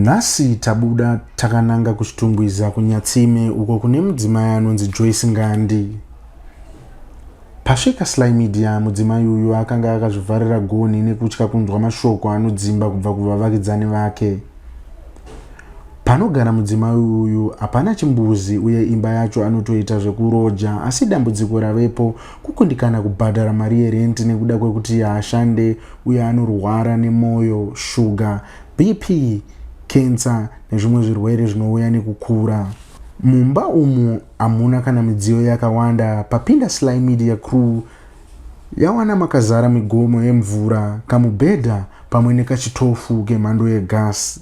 Nhasi tabuda takananga kuChitungwiza kuNyatsime uko kune mudzimai anonzi Joyce Ngandi. Pasvika Sly Media, mudzimai uyu akanga akazvivharira gonhi nekutya kunzwa mashoko anodzimba kubva kuvavakidzani vake. Panogara mudzimai uyu hapana chimbuzi uye imba yacho anotoita zvekuroja asi dambudziko ravepo kukundikana kubhadhara mari yerenti nekuda kwekuti haashande uye anorwara nemoyo, shuga, BP, kensa nezvimwe zvirwere zvinouya nekukura. Mumba umu hamuna kana midziyo yakawanda. Papinda Sly Media Crew yawana makazara migomo yemvura, kamubhedha pamwe nekachitofu kemhando yegasi.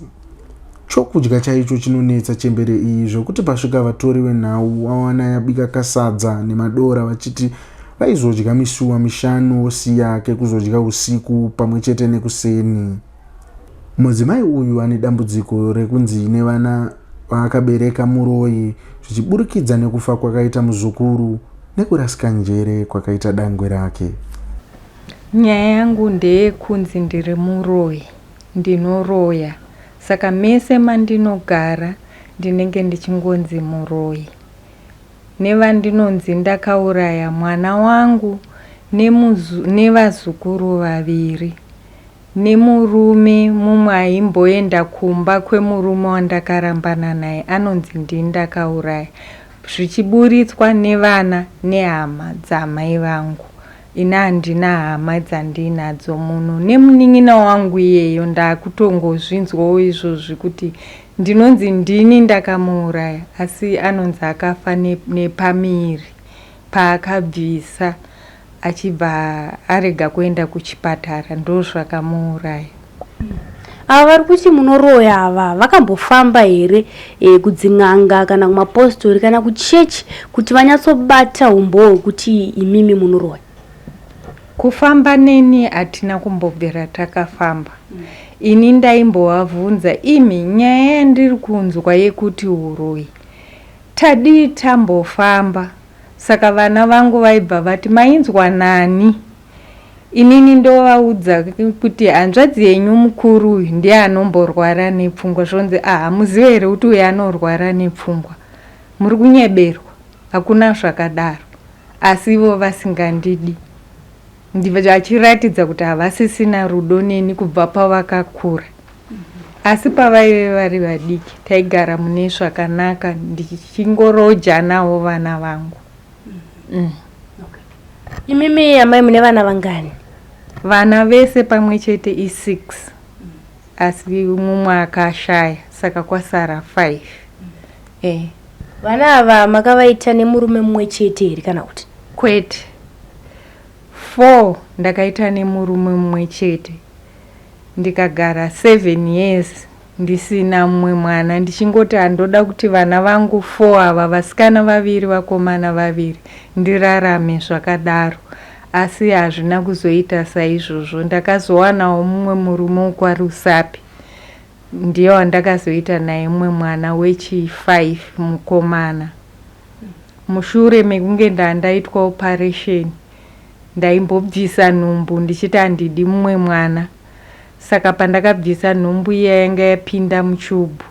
Chokudya chaicho chinonetsa chembere iyi zvekuti pasvika vatori venhau wawana yabika kasadza nemadora vachiti vaizodya misuwa mishanu vosiya kekuzodya usiku pamwe chete nekuseni. Mudzimai uyu ane dambudziko rekunzi nevana vaakabereka muroyi zvichiburikidza nekufa kwakaita muzukuru nekurasika njere kwakaita dangwe rake. Nyaya yangu ndeyekunzi ndiri muroyi, ndinoroya saka mese mandinogara ndinenge ndichingonzi muroyi. Nevandinonzi ndakauraya mwana wangu nevazukuru vaviri. Nemurume mumwe aimboenda kumba kwemurume wandakarambana naye anonzi ndini ndakauraya zvichiburitswa nevana nehama dzaamai vangu. Ini handina hama dzandiinadzo muno nemunin'ina wangu iyeyo ndakutongozvinzwawo izvozvi kuti ndinonzi ndini ndakamuuraya asi anonzi akafa nepamiri paakabvisa achibva arega kuenda kuchipatara ndozvakamuuraya. Ava vari kuti munoroya ava vakambofamba here e, kudzin'anga kana kumapostori kana kuchechi kuti vanyatsobata umbowo hwekuti imimi munoroya? Kufamba neni hatina kumbobvira takafamba. Ini ndaimbovabvunza imi nyaya yandiri kunzwa yekuti huroyi tadii tambofamba Saka vana vangu vaibva vati mainzwa nani? Inini ndovaudza kuti hanzvadzi yenyu mukuru uyu ndiye anomborwara nepfungwa. Zvonzi ah hamuzive here kuti uyu anorwara nepfungwa? Muri kunyeberwa, hakuna zvakadaro. Asi ivo vasingandidi. Vachiratidza kuti havasisina rudo neni kubva pavakakura. Asi pavaive vari vadiki taigara mune zvakanaka ndichingoroja navo vana vangu. Mm. Okay. Imimi amai mune vana vangani? Vana vese pamwe chete i6 asi mumwe akashaya saka kwasara 5. Eh. Vana ava makavaita nemurume mumwe chete here kana kuti? Kwete. 4 ndakaita nemurume mumwe chete. Ndikagara 7 years ndisina mumwe mwana ndichingoti handoda kuti vana vangu 4 ava vasikana vaviri vakomana vaviri ndirarame zvakadaro asi hazvina kuzoita saizvozvo ndakazowanawo mumwe murume wekwaRusape ndiye wandakazoita naye mumwe mwana wechi 5 mukomana mushure mekunge ndandaitwa operation Ndaimbobvisa nhumbu ndichiti handidi mumwe mwana saka pandakabvisa nhumbu iya yanga yapinda muchubhu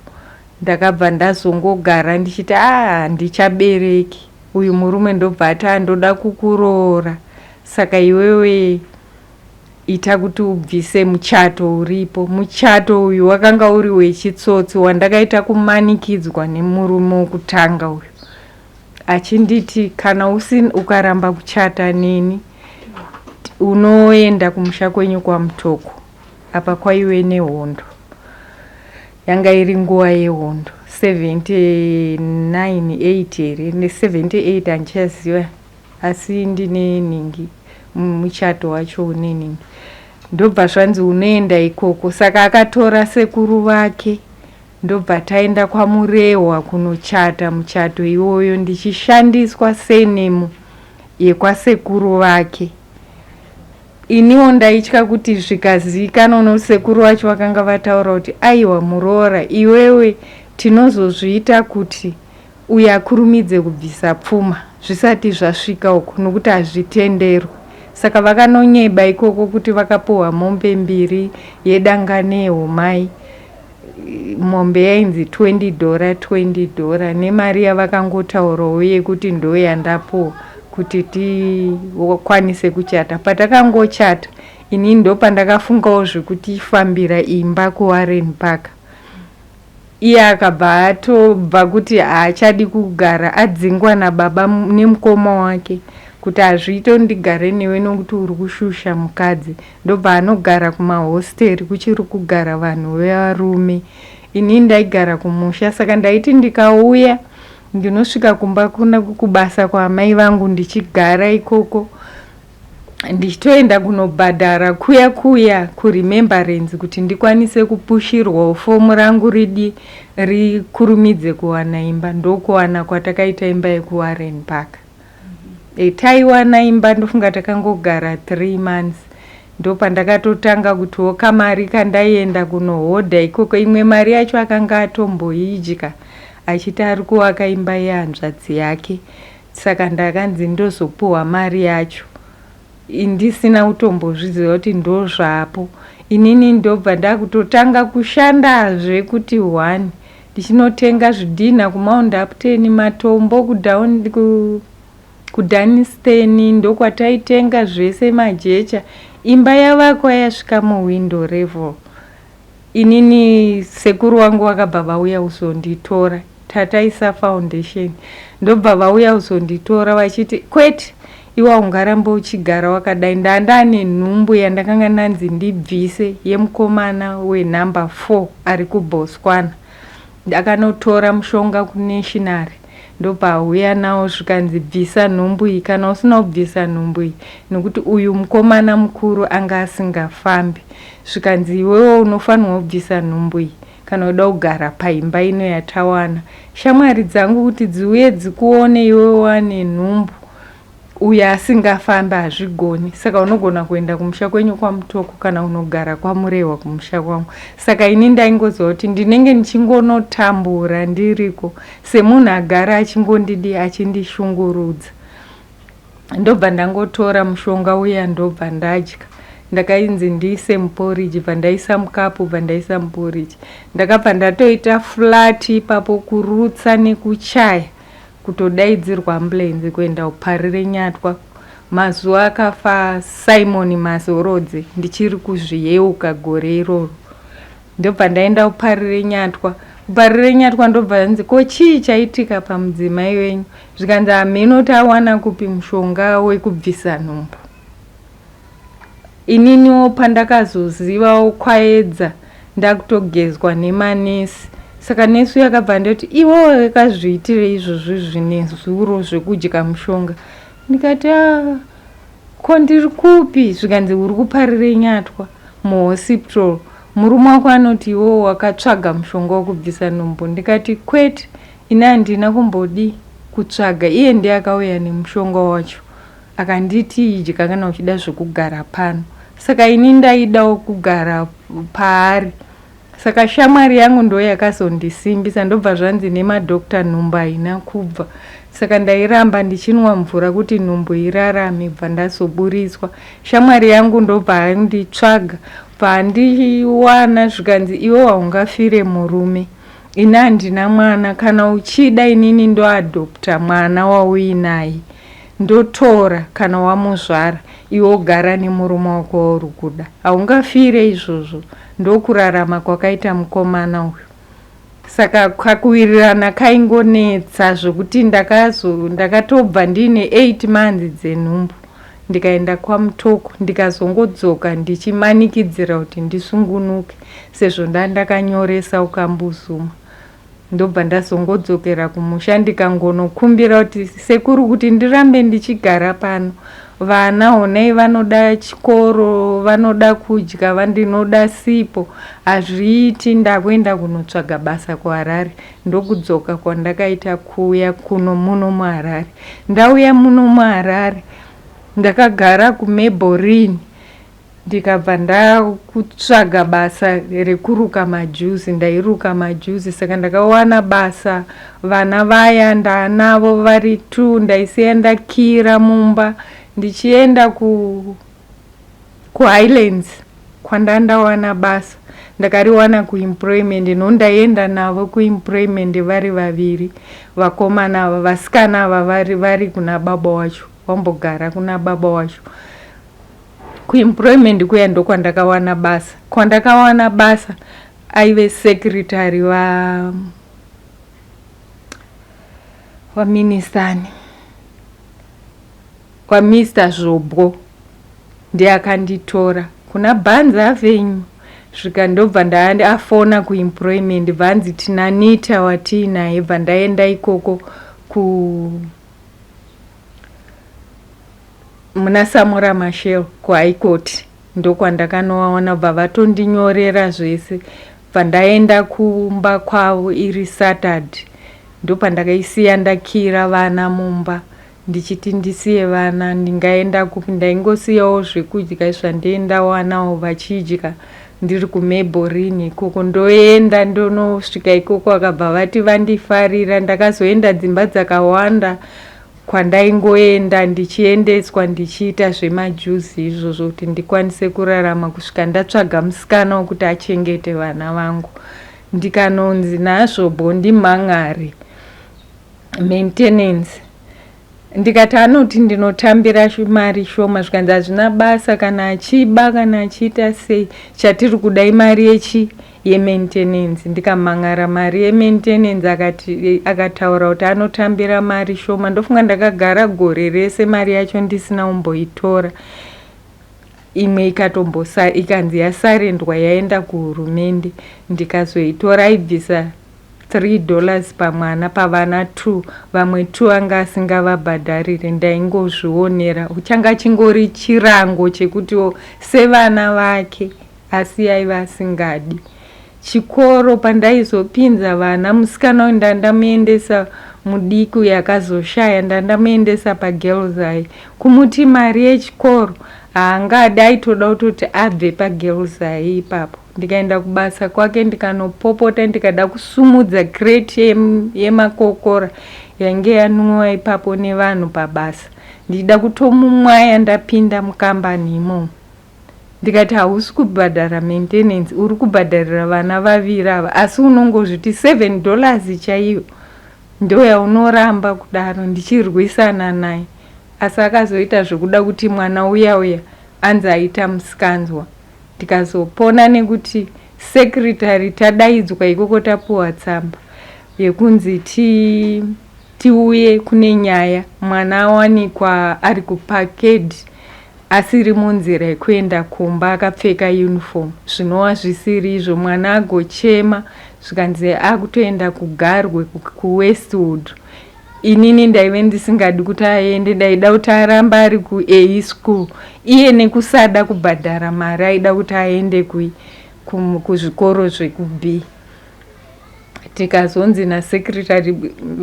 ndakabva ndazongogara ndichiti ah handichabereki uyu murume ndobva ati ah ndoda kukuroora saka iwewe ita kuti ubvise muchato uripo. Muchato uyu wakanga uri wechitsotsi wandakaita kumanikidzwa nemurume wekutanga uyu. Achinditi kana usin, ukaramba kuchata neni unoenda kumusha kwenyu kwaMutoko. Apa kwaive nehondo, yanga iri nguva yehondo 79 8 here ne 78 handichaziva asi ndine nhingi muchato wacho une nhingi ndobva zvanzi unoenda ikoko saka akatora sekuru vake Ndobva taenda kwaMurehwa kunochata muchato iwoyo ndichishandiswa surname yekwasekuru vake. Iniwo ndaitya kuti zvikazivikanwa nokuti sekuru vacho vakanga vataura kuti aiwa muroora iwewe tinozozviita kuti uyo akurumidze kubvisa pfuma zvisati zvasvika uko nokuti hazvitenderwe. Saka vakanonyeba ikoko kuti vakapuhwa mombe mbiri yedanga neyehumai. Mombe yainzi 20 dhora 20 dhora nemari yavakangotaurawo yekuti ndoyandapuwa kuti tikwanise kuchata. Patakangochata inini ndopandakafungawo zvekutifambira imba kuWarren Park. Iye akabva atobva kuti haachadi kugara adzingwa nababa nemukoma wake kuti hazviite kuti ndigare newe nokuti uri kushusha mukadzi. Ndobva anogara kumahosteri kuchiri kugara vanhu vevarume. Inini ndaigara kumusha saka ndaiti ndikauya ndinosvika kumba kuna kubasa kwaamai vangu ndichigara ikoko ndichitoenda kunobhadhara kuya kuya kuremembrance kuti ndikwanise kupushirwawo fomu rangu ridi rikurumidze kuwana imba. Ndokuwana kwatakaita imba yekuWarren Park. E, taiwana imba ndofunga takangogara 3 months ndopandakatotanga kutiwo kamari kandaienda kunohodha ikoko imwe mari yacho akanga atomboidya achiti ari kuvaka imba yehanzvadzi yake saka ndakanzi ndozopuhwa mari yacho ndisina kutombozviziva kuti ndozvapo. Inini ndobva ndakutotanga kushandazve kuti one ndichinotenga zvidhinha kuMount Hampden, matombo kuDunstan ndokwataitenga zvese majecha. Imba yavakwa yasvika muwindow level. Inini sekuru vangu vakabva vauya kuzonditora tataisa foundation ndobva vauya kuzonditora vachiti kwete iwe haungarambe uchigara wakadai. Ndandane nhumbu yandakanga ndanzi ndibvise yemukomana wenumber 4 ari kuBotswana. Akanotora mushonga kunational ndobva auya nawo zvikanzi bvisa nhumbu iyi kana usina kubvisa nhumbu iyi nekuti uyu mukomana mukuru anga asingafambi zvikanzi iwewo unofanirwa kubvisa nhumbu iyi kana uda kugara paimba ino yatawana. Shamwari dzangu kuti dziuye dzikuone iwewe wane nhumbu uyo asingafambi hazvigoni saka unogona kuenda kumusha kwenyu kwaMutoko kana unogara kwaMurehwa kumusha kwangu. Saka ini ndaingoziva kuti ndinenge ndichingonotambura ndiriko semunhu agara achingondidi achindishungurudza. Ndobva ndangotora mushonga uya ndobva ndadya. Ndakainzi ndiise muporiji bva ndaisa mukapu bva ndaisa muporiji. Ndakabva ndatoita flat ipapo kurutsa nekuchaya kutodaidzirwa ambulenzi kuenda kuparire nyatwa. Mazuva akafa Simon Mazorodze ndichiri kuzviyeuka gore iroro. Ndobva ndaenda kuparire nyatwa. Kuparire nyatwa ndobva nzi ko chii chaitika pamudzimai wenyu? Zvikanzi hameno tawana kupi mushonga wekubvisa nhumbu. Ininiwo pandakazozivawo kwaedza ndakutogezwa nemanesi. Saka nesi uya akabva anditi iwewe wakazviitirei izvozvo izvi nezuro zvekudya mushonga. Ndikati ah ko ndiri kupi? Zvikanzi uri kuparire nyatwa muhospital. Murume wako anoti iwewe wakatsvaga mushonga wekubvisa nhumbu. Ndikati kwete ini handina kumbodi kutsvaga iye ndiye akauya nemushonga wacho akanditi idya kana uchida zvekugara pano. Saka ini ndaidawo kugara paari. Saka shamwari yangu ndo yakazondisimbisa ndobva zvanzi nemadhokta nhumbu haina kubva. Saka ndairamba ndichinwa mvura kuti nhumbu irarame bva ndazoburitswa. Shamwari yangu ndobva anditsvaga bva zvikanzi iwe haungafire murume. Ini handina mwana kana uchida inini ndoadopta mwana wauinaye ndotora kana wamuzvara iwe wogara nemurume wako wauri kuda. Haungafire izvozvo ndokurarama kwakaita mukomana uyu. Saka kakuwirirana kaingonetsa zvokuti ndakatobva ndiine 8 months dzenhumbu ndikaenda kwaMutoko ndikazongodzoka ndichimanikidzira kuti ndisungunuke sezvo ndandakanyoresa ukambuzuma. Ndobva ndazongodzokera kumusha ndikangonokumbira kuti sekuru kuti ndirambe ndichigara pano. Vana honai vanoda chikoro, vanoda kudya, vandinoda sipo. Hazviiti ndakuenda kunotsvaga basa kuHarare. Ndokudzoka kwandakaita kuuya kuno muno muHarare. Ndauya muno muHarare ndakagara kuMaybelline ndikabva ndakutsvaga basa rekuruka majuzi. Ndairuka majuzi saka ndakawana basa. Vana vaya ndaanavo vari 2 ndaisiya ndakira mumba ndichienda kuHighlands kwandandawana basa. Ndakariwana kuemployment nondaienda navo kuemployment vari vaviri vakomana ava, vasikana ava vari vari kuna baba wacho, vambogara kuna baba wacho. Kuemployment kuya ndokwandakawana basa. Kwandakawana basa aive secretary va vaministani kwaMr Zvobwo ndiye akanditora kuna Bhanza Avenue svika ndobva ndaafona kuemployment bvanzi tina Nita watiinaye bva ndaenda ikoko ku muna Samora Machel kuHigh Court ndokwandakanovaona bva vatondinyorera zvese bva ndaenda kumba kwavo iri Saturday ndopandakaisiya ndakira vana mumba ndichiti ndisiye vana ndingaenda kupi ndaingosiyawo zvekudya zvandendawanawo vachidya ndiri kuMeborini ikoko ndoenda ndonosvika ikoko vakabva vati vandifarira ndakazoenda dzimba dzakawanda kwandaingoenda ndichiendeswa ndichiita zvemajuzi izvozvo kuti ndikwanise kurarama kusvika ndatsvaga musikana wekuti achengete vana vangu ndikanonzi nazvobho ndimhan'are maintenance ndikati anoti ndinotambira mari shoma zvikanzi hazvina basa kana achiba kana achiita sei chatiri kuda imari yechi yemaintenance ndikamhan'ara mari yemaintenance akati akataura kuti anotambira mari shoma ndofunga ndakagara gore rese mari yacho ndisina kumboitora imwe ikatombosa ikanzi yasarendwa yaenda kuhurumende ndikazoitora aibvisa $3 pamwana pavana 2 vamwe 2 anga asingavabhadharire ndaingozvionera changa chingori chirango chekutiwo sevana vake asi aiva asingadi chikoro pandaizopinza vana musikana uyu ndandamuendesa mudiki uyu akazoshaya ndandamuendesa pagirls high kumuti mari yechikoro haangadi aitoda kutoti abve pagirls high ipapo ndikaenda kubasa kwake ndikanopopota ndikada kusumudza crate yemakokora yainge yanwiwa ipapo nevanhu pabasa ndichida kutomumwaya ndapinda mukambani imomo ndikati hausi kubhadhara maintenance uri kubhadharira vana vaviri ava asi unongozviti $7 chaiyo ndo yaunoramba kudaro ndichirwisana naye asi akazoita zvekuda kuti mwana uya uya anzi aita musikanzwa ndikazopona nekuti secretary tadaidzwa ikoko tapuwa tsamba yekunzi ti tiuye kune nyaya mwana awanikwa ari kuparkade asiri munzira yekuenda kumba akapfeka uniform zvinova zvisiri izvo mwana agochema zvikanzi akutoenda kugarwe kuWestwood inini ndaive ndisingadi kuti aende ndaida kuti aramba ari kuA school iye nekusada kubhadhara mari aida kuti aende kuzvikoro zvekuB tikazonzi nasecretary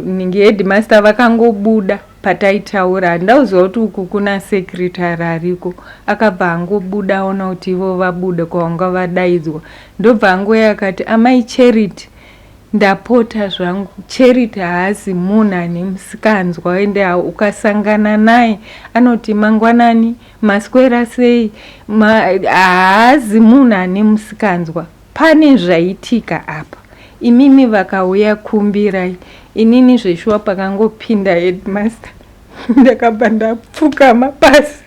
ningi headmaster vakangobuda pataitaura handauziva kuti uku kuna secretary ariko akabva angobuda aona kuti ivo vabuda kwavanga vadaidzwa ndobva angoya akati amai Charity ndapota zvangu Charity haazi munhu ane musikanzwa ende ukasangana naye anoti mangwanani maswera sei haazi munhu ane musikanzwa pane zvaitika apa imimi vakauya kumbirai inini zveshuwa pakangopinda headmaster ndakabva ndapfukama pasi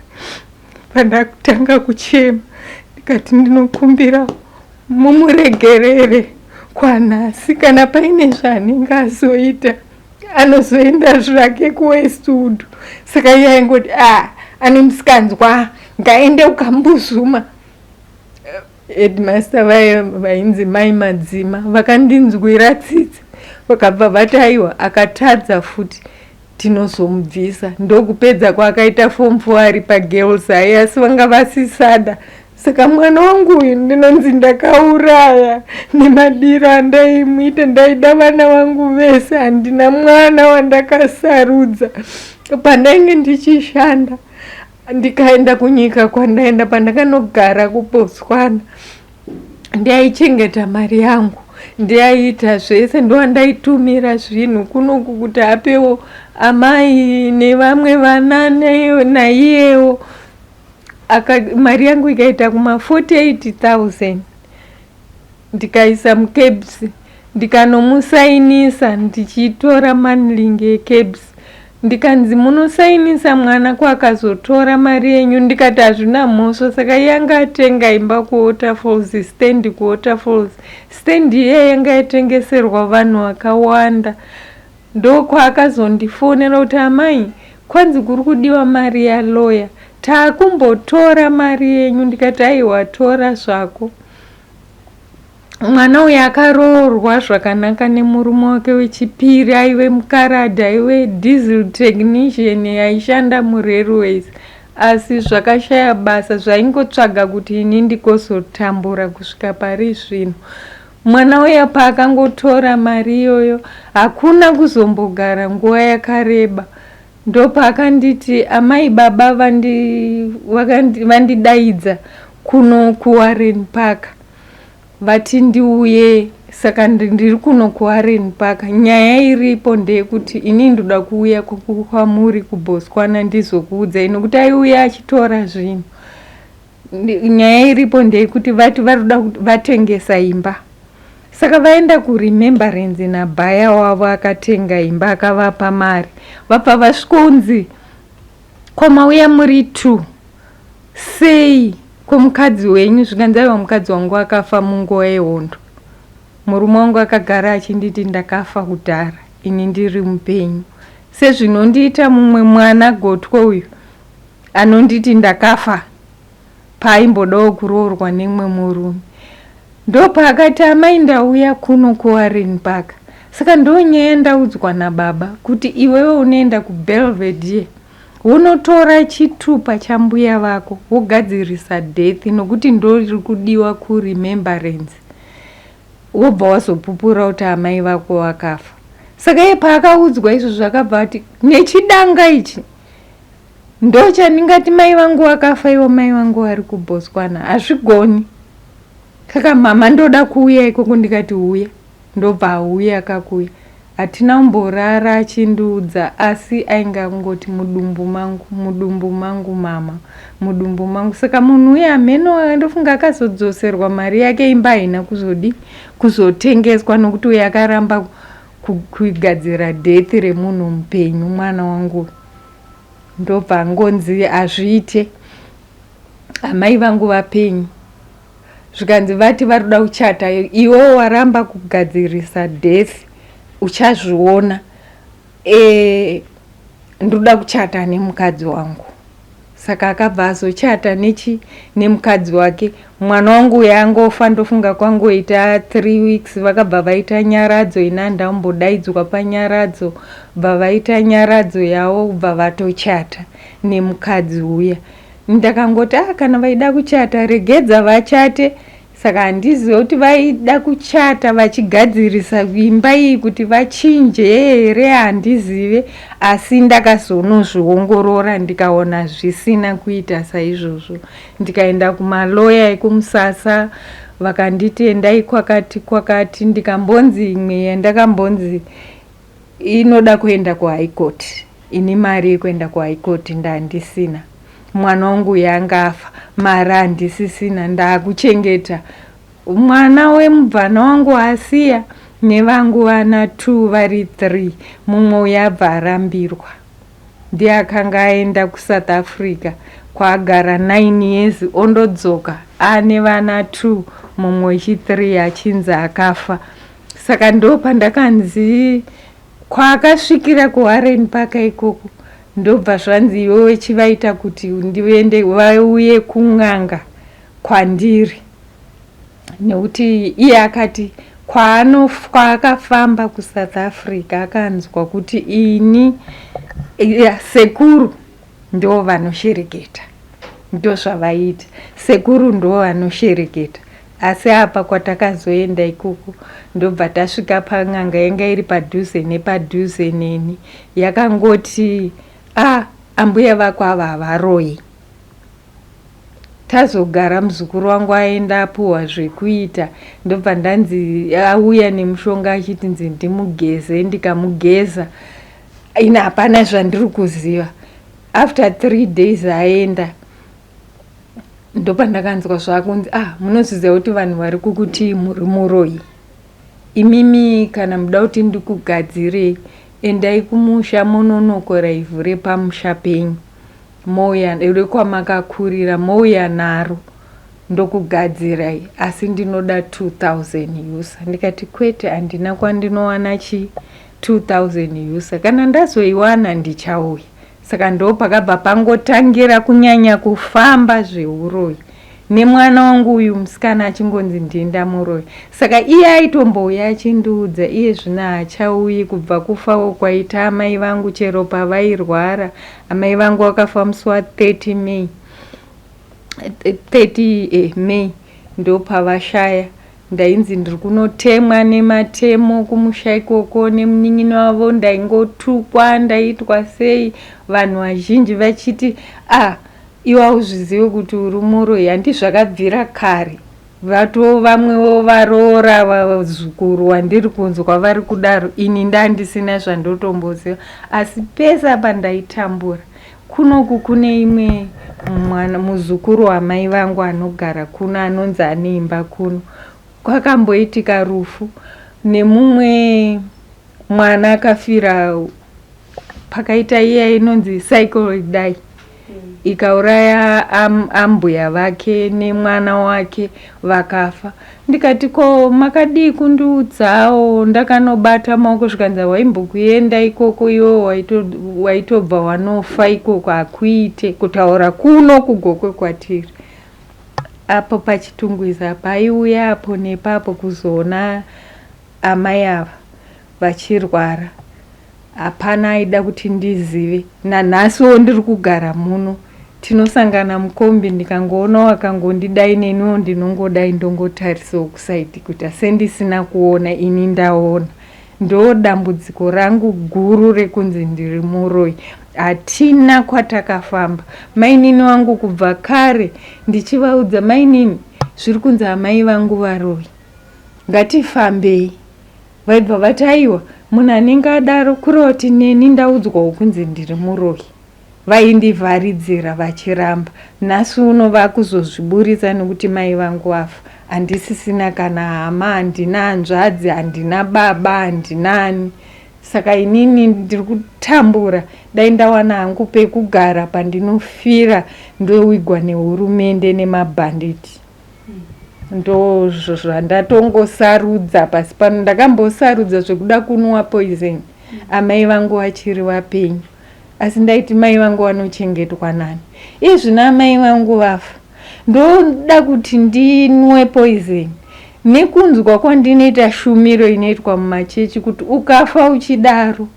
pandakutanga kuchema ndikati ndinokumbira mumuregerere kwanhasi kana paine zvaanenge azoita anozoenda zvake kuWestwood saka iye aingoti a ane musikanzwa ngaende ukambuzuma headmaster vaye vainzi mai Madzima vakandinzwira tsitsi vakabva vati aiwa akatadza futi tinozomubvisa ndokupedza kwaakaita form 4 ari pagirls high asi vanga vasisada saka mwana wangu uyu ndinonzi ndakauraya nemadiro andaimuita ndaida vana vangu vese handina mwana wandakasarudza pandainge ndichishanda ndikaenda kunyika kwandaenda pandakanogara kuBotswana ndiaichengeta mari yangu ndiaiita zvese ndowandaitumira zvinhu kunoku kuti apewo amai nevamwe vana naiyewo mari yangu ikaita kuma 48 000. Ndikaisa mucabs, ndikanomusainisa ndichitora manling ecabs. Ndikanzi munosainisa mwana kwakazotora mari yenyu. Ndikati hazvina mhosva. Saka iye anga atenga imba kuWaterfalls, stand kuWaterfalls. Stand iye yanga yatengeserwa vanhu vakawanda. Ndokwaakazondifonera kuti amai, kwanzi kuri kudiwa mari yaloya, taakumbotora mari yenyu. Ndikati aiwa, tora zvako. Mwana uyu akaroorwa zvakanaka nemurume wake wechipiri, aive mukaradhi, aive diesel technician aishanda murailways, asi zvakashaya basa, zvaingotsvaga kuti ini ndikozotambura kusvika pari zvino. Mwana uya paakangotora mari iyoyo, hakuna kuzombogara nguva yakareba, ndopaakanditi amai, baba vandidaidza kuno kuWarren Park, vati ndiuye. Saka ndiri kuno kuWarren Park. Nyaya iripo ndeyekuti ini ndoda kuuya kwamuri kuBotswana ndizokuudzai, nokuti aiuya achitora zvinhu. Nyaya iripo ndeyekuti vati vari kuda vatengesa imba. Saka vaenda kuremembrance nabhaya wavo akatenga imba, akavapa mari. Vabva vasvikonzi, "Kwamauya muri two sei? Kwomukadzi wenyu?" Zvikanzi, "Aiwa, mukadzi wangu akafa munguva yehondo. Murume wangu akagara achinditi ndakafa kudhara, ini ndiri mupenyu. Sezvinondiita mumwe mwana gotwe uyu anonditi ndakafa paaimbodawo kuroorwa nemumwe murume." Ndopaakati, "Amai, ndauya kuno kuWarren Park. Saka ndonyaya ndaudzwa nababa kuti iwewe unoenda kuBelvedere, wonotora chitupa chambuya vako, wogadzirisa death, nokuti ndoriri kudiwa kuremembrance, wobva wazopupura kuti amai vako vakafa." Saka iye paakaudzwa izvo, zvakabva ati, "Nechidanga ichi ndochandingati mai vangu vakafa, ivo mai vangu vari kuBotswana? Hazvigoni. Saka mama, ndoda kuuya ikoko." Ndikati, "Uya." Ndobva auya, akakuya. Hatina kumborara achindiudza, asi ainge akungoti, "Mudumbu mangu, mudumbu mangu, mama, mudumbu mangu." Saka munhu uya hameno, ndofunga akazodzoserwa mari yake. Imba haina kuzodi kuzotengeswa, nokuti uyo akaramba kugadzira death remunhu mupenyu, mwana wangu. Ndobva ngonzi hazviite, amai vangu vapenyu. Zvikanzi vati vari kuda kuchata, iwewo waramba kugadzirisa death, uchazviona. Ndoda kuchata nemukadzi wangu. Saka akabva azochata nechi nemukadzi wake. Mwana wangu uyo angofa, ndofunga kwangoita 3 weeks, vakabva vaita nyaradzo. Ina ndambodaidzwa panyaradzo, bva vaita nyaradzo yavo, bva vatochata nemukadzi uya. Ndakangoti, "Ah, kana vaida kuchata, regedza vachate." Saka handizive kuti vaida kuchata vachigadzirisa imba iyi kuti vachinje here, handizive. Asi ndakazonozviongorora, ndikaona zvisina kuita saizvozvo. Ndikaenda kumaloya ekuMusasa, vakanditi endai kwakati kwakati. Ndikambonzi imwe yandakambonzi inoda kuenda kuHigh Court. Ini mari yekuenda kuHigh Court ndandisina. Mwana wangu yanga afa, mari handisisina. Ndaakuchengeta mwana wemubvana wangu asiya nevangu vana 2, vari 3. Mumwe uyo abva arambirwa, ndiye akanga aenda kuSouth Africa kwaagara 9 years, ondodzoka aane vana 2, mumwe wechi3 achinzi akafa. Saka ndo pandakanzi kwaakasvikira kuWarren Park ikoko, ndobva zvanzi iwewe chivaita kuti ndiende vauye kun'anga kwandiri, nekuti iye akati kwaakafamba kuSouth Africa akanzwa kuti ini sekuru ndo vanoshereketa, ndo zvavaita, sekuru ndo vanoshereketa. Asi apa kwatakazoenda ikoko, ndobva tasvika pan'anga yanga iri padhuze nepadhuze neni, yakangoti, "A ah, ambuya vako ava havaroyi." Tazogara, muzukuru wangu aenda apuhwa zvekuita, ndobva ndanzi auya nemushonga achiti nzi ndimugeze. Ndikamugeza, ini hapana zvandiri kuziva. After 3 days aenda. Ndopandakanzwa zvakunzi ah munozviziva kuti vanhu vari kukuti muri muroyi. Imimi kana muda kuti ndikugadzirei endai kumusha mononokora ivhu repamusha penyu mouya rekwamakakurira mouya naro ndokugadzirai asi ndinoda 2000 usa. Ndikati kwete handina kwandinowana chi 2000 usa kana ndazoiwana ndichauya. Saka ndopakabva pangotangira kunyanya kufamba zvehuroyi nemwana wangu uyu musikana achingonzi ndini ndamuroya. Saka iye aitombouya achindiudza iye zvino haachauyi kubva kufawo kwaita amai vangu chero pavairwara. Amai vangu vakafa musi wa 30 May 30 eh, May ndopavashaya. Ndainzi ndiri kunotemwa nematemo kumusha ikoko nemunin'ina wavo ndaingotukwa ndaiitwa sei vanhu vazhinji vachiti ah iwe hauzvizive kuti uri muroyi handi zvakabvira kare vato vamwewo varoora vazukuru wandiri kunzwa vari kudaro ini ndandisina zvandotomboziva asi pese apa ndaitambura Kunoku kune imwe mwana muzukuru wamai vangu anogara kuno anonzi ane imba kuno. Kwakamboitika rufu nemumwe mwana akafira pakaita iya inonzi cycle dai ikauraya am, ambuya vake nemwana wake vakafa. Ndikati ko makadii kundiudzawo ndakanobata maoko zvikanzi hawaimbokuenda ikoko iwe waitobva wanofa ikoko hakuite kutaura kuno kuGokwe kwatiri apo paChitungwiza apa aiuya apo nepapo kuzoona amai ava vachirwara Hapana aida kuti ndizive. Nanhasiwo ndiri kugara muno. Tinosangana mukombi ndikangoonawo akangondidai neniwo ndinongodai ndongotarisawo kusaidhi kuita sendisina kuona ini ndaona. Ndodambudziko rangu guru rekunzi ndiri muroyi. Hatina kwatakafamba. Mainini vangu kubva kare ndichivaudza mainini zviri kunzi amai vangu varoyi. Ngatifambei. Vaibva vati aiwa munhu anenge adaro kureva kuti neni ndaudzwawo kunzi ndiri muroyi. Vaindivharidzira vachiramba. Nhasi uno vakuzozviburitsa nekuti mai vangu vafa. Handisisina kana hama, handina hanzvadzi, handina baba, handina ani. Saka inini ndiri kutambura dai ndawana hangu pekugara pandinofira ndowigwa nehurumende nemabhanditi. Ndozvandatongosarudza pasi pano. Ndakambosarudza zvekuda kunwa poison amai vangu vachiri vapenyu asi ndaiti mai vangu vanochengetwa nani. Iye zvino amai vangu vafa ndoda kuti ndinwe poison nekunzwa kwandinoita shumiro inoitwa mumachechi kuti ukafa uchidaro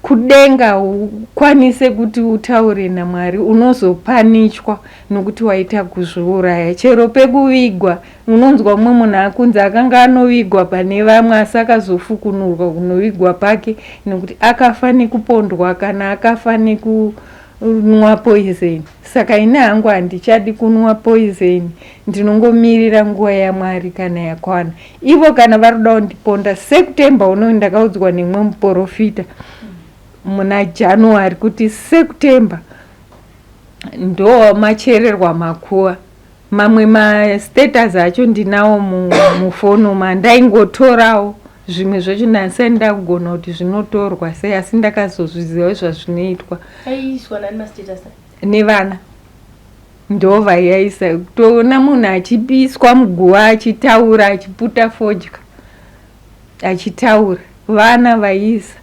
Kudenga ukwanise kuti utaure naMwari unozopanichwa nokuti waita kuzviuraya. Chero pekuvigwa unonzwa mumwe munhu akunzi akanga anovigwa pane vamwe asi akazofukunurwa kunovigwa pake nekuti akafa nekupondwa kana akafa nekunwa poison. Saka ini hangu handichadi kunwa poison ndinongomirira nguva yaMwari kana yakwana. Ivo kana vari kuda kundiponda September unoyu ndakaudzwa nemumwe muporofita muna January kuti September ndo machererwa makuva mamwe mastatus acho ndinawo mufoni umu andaingotorawo zvimwe zvacho ndandisati ndakugona kuti zvinotorwa sei asi ndakazozviziva zvazvinoitwa nevana Ndovaiaisa kutoona munhu achipiswa muguva achitaura achiputa fodya achitaura vana vaiisa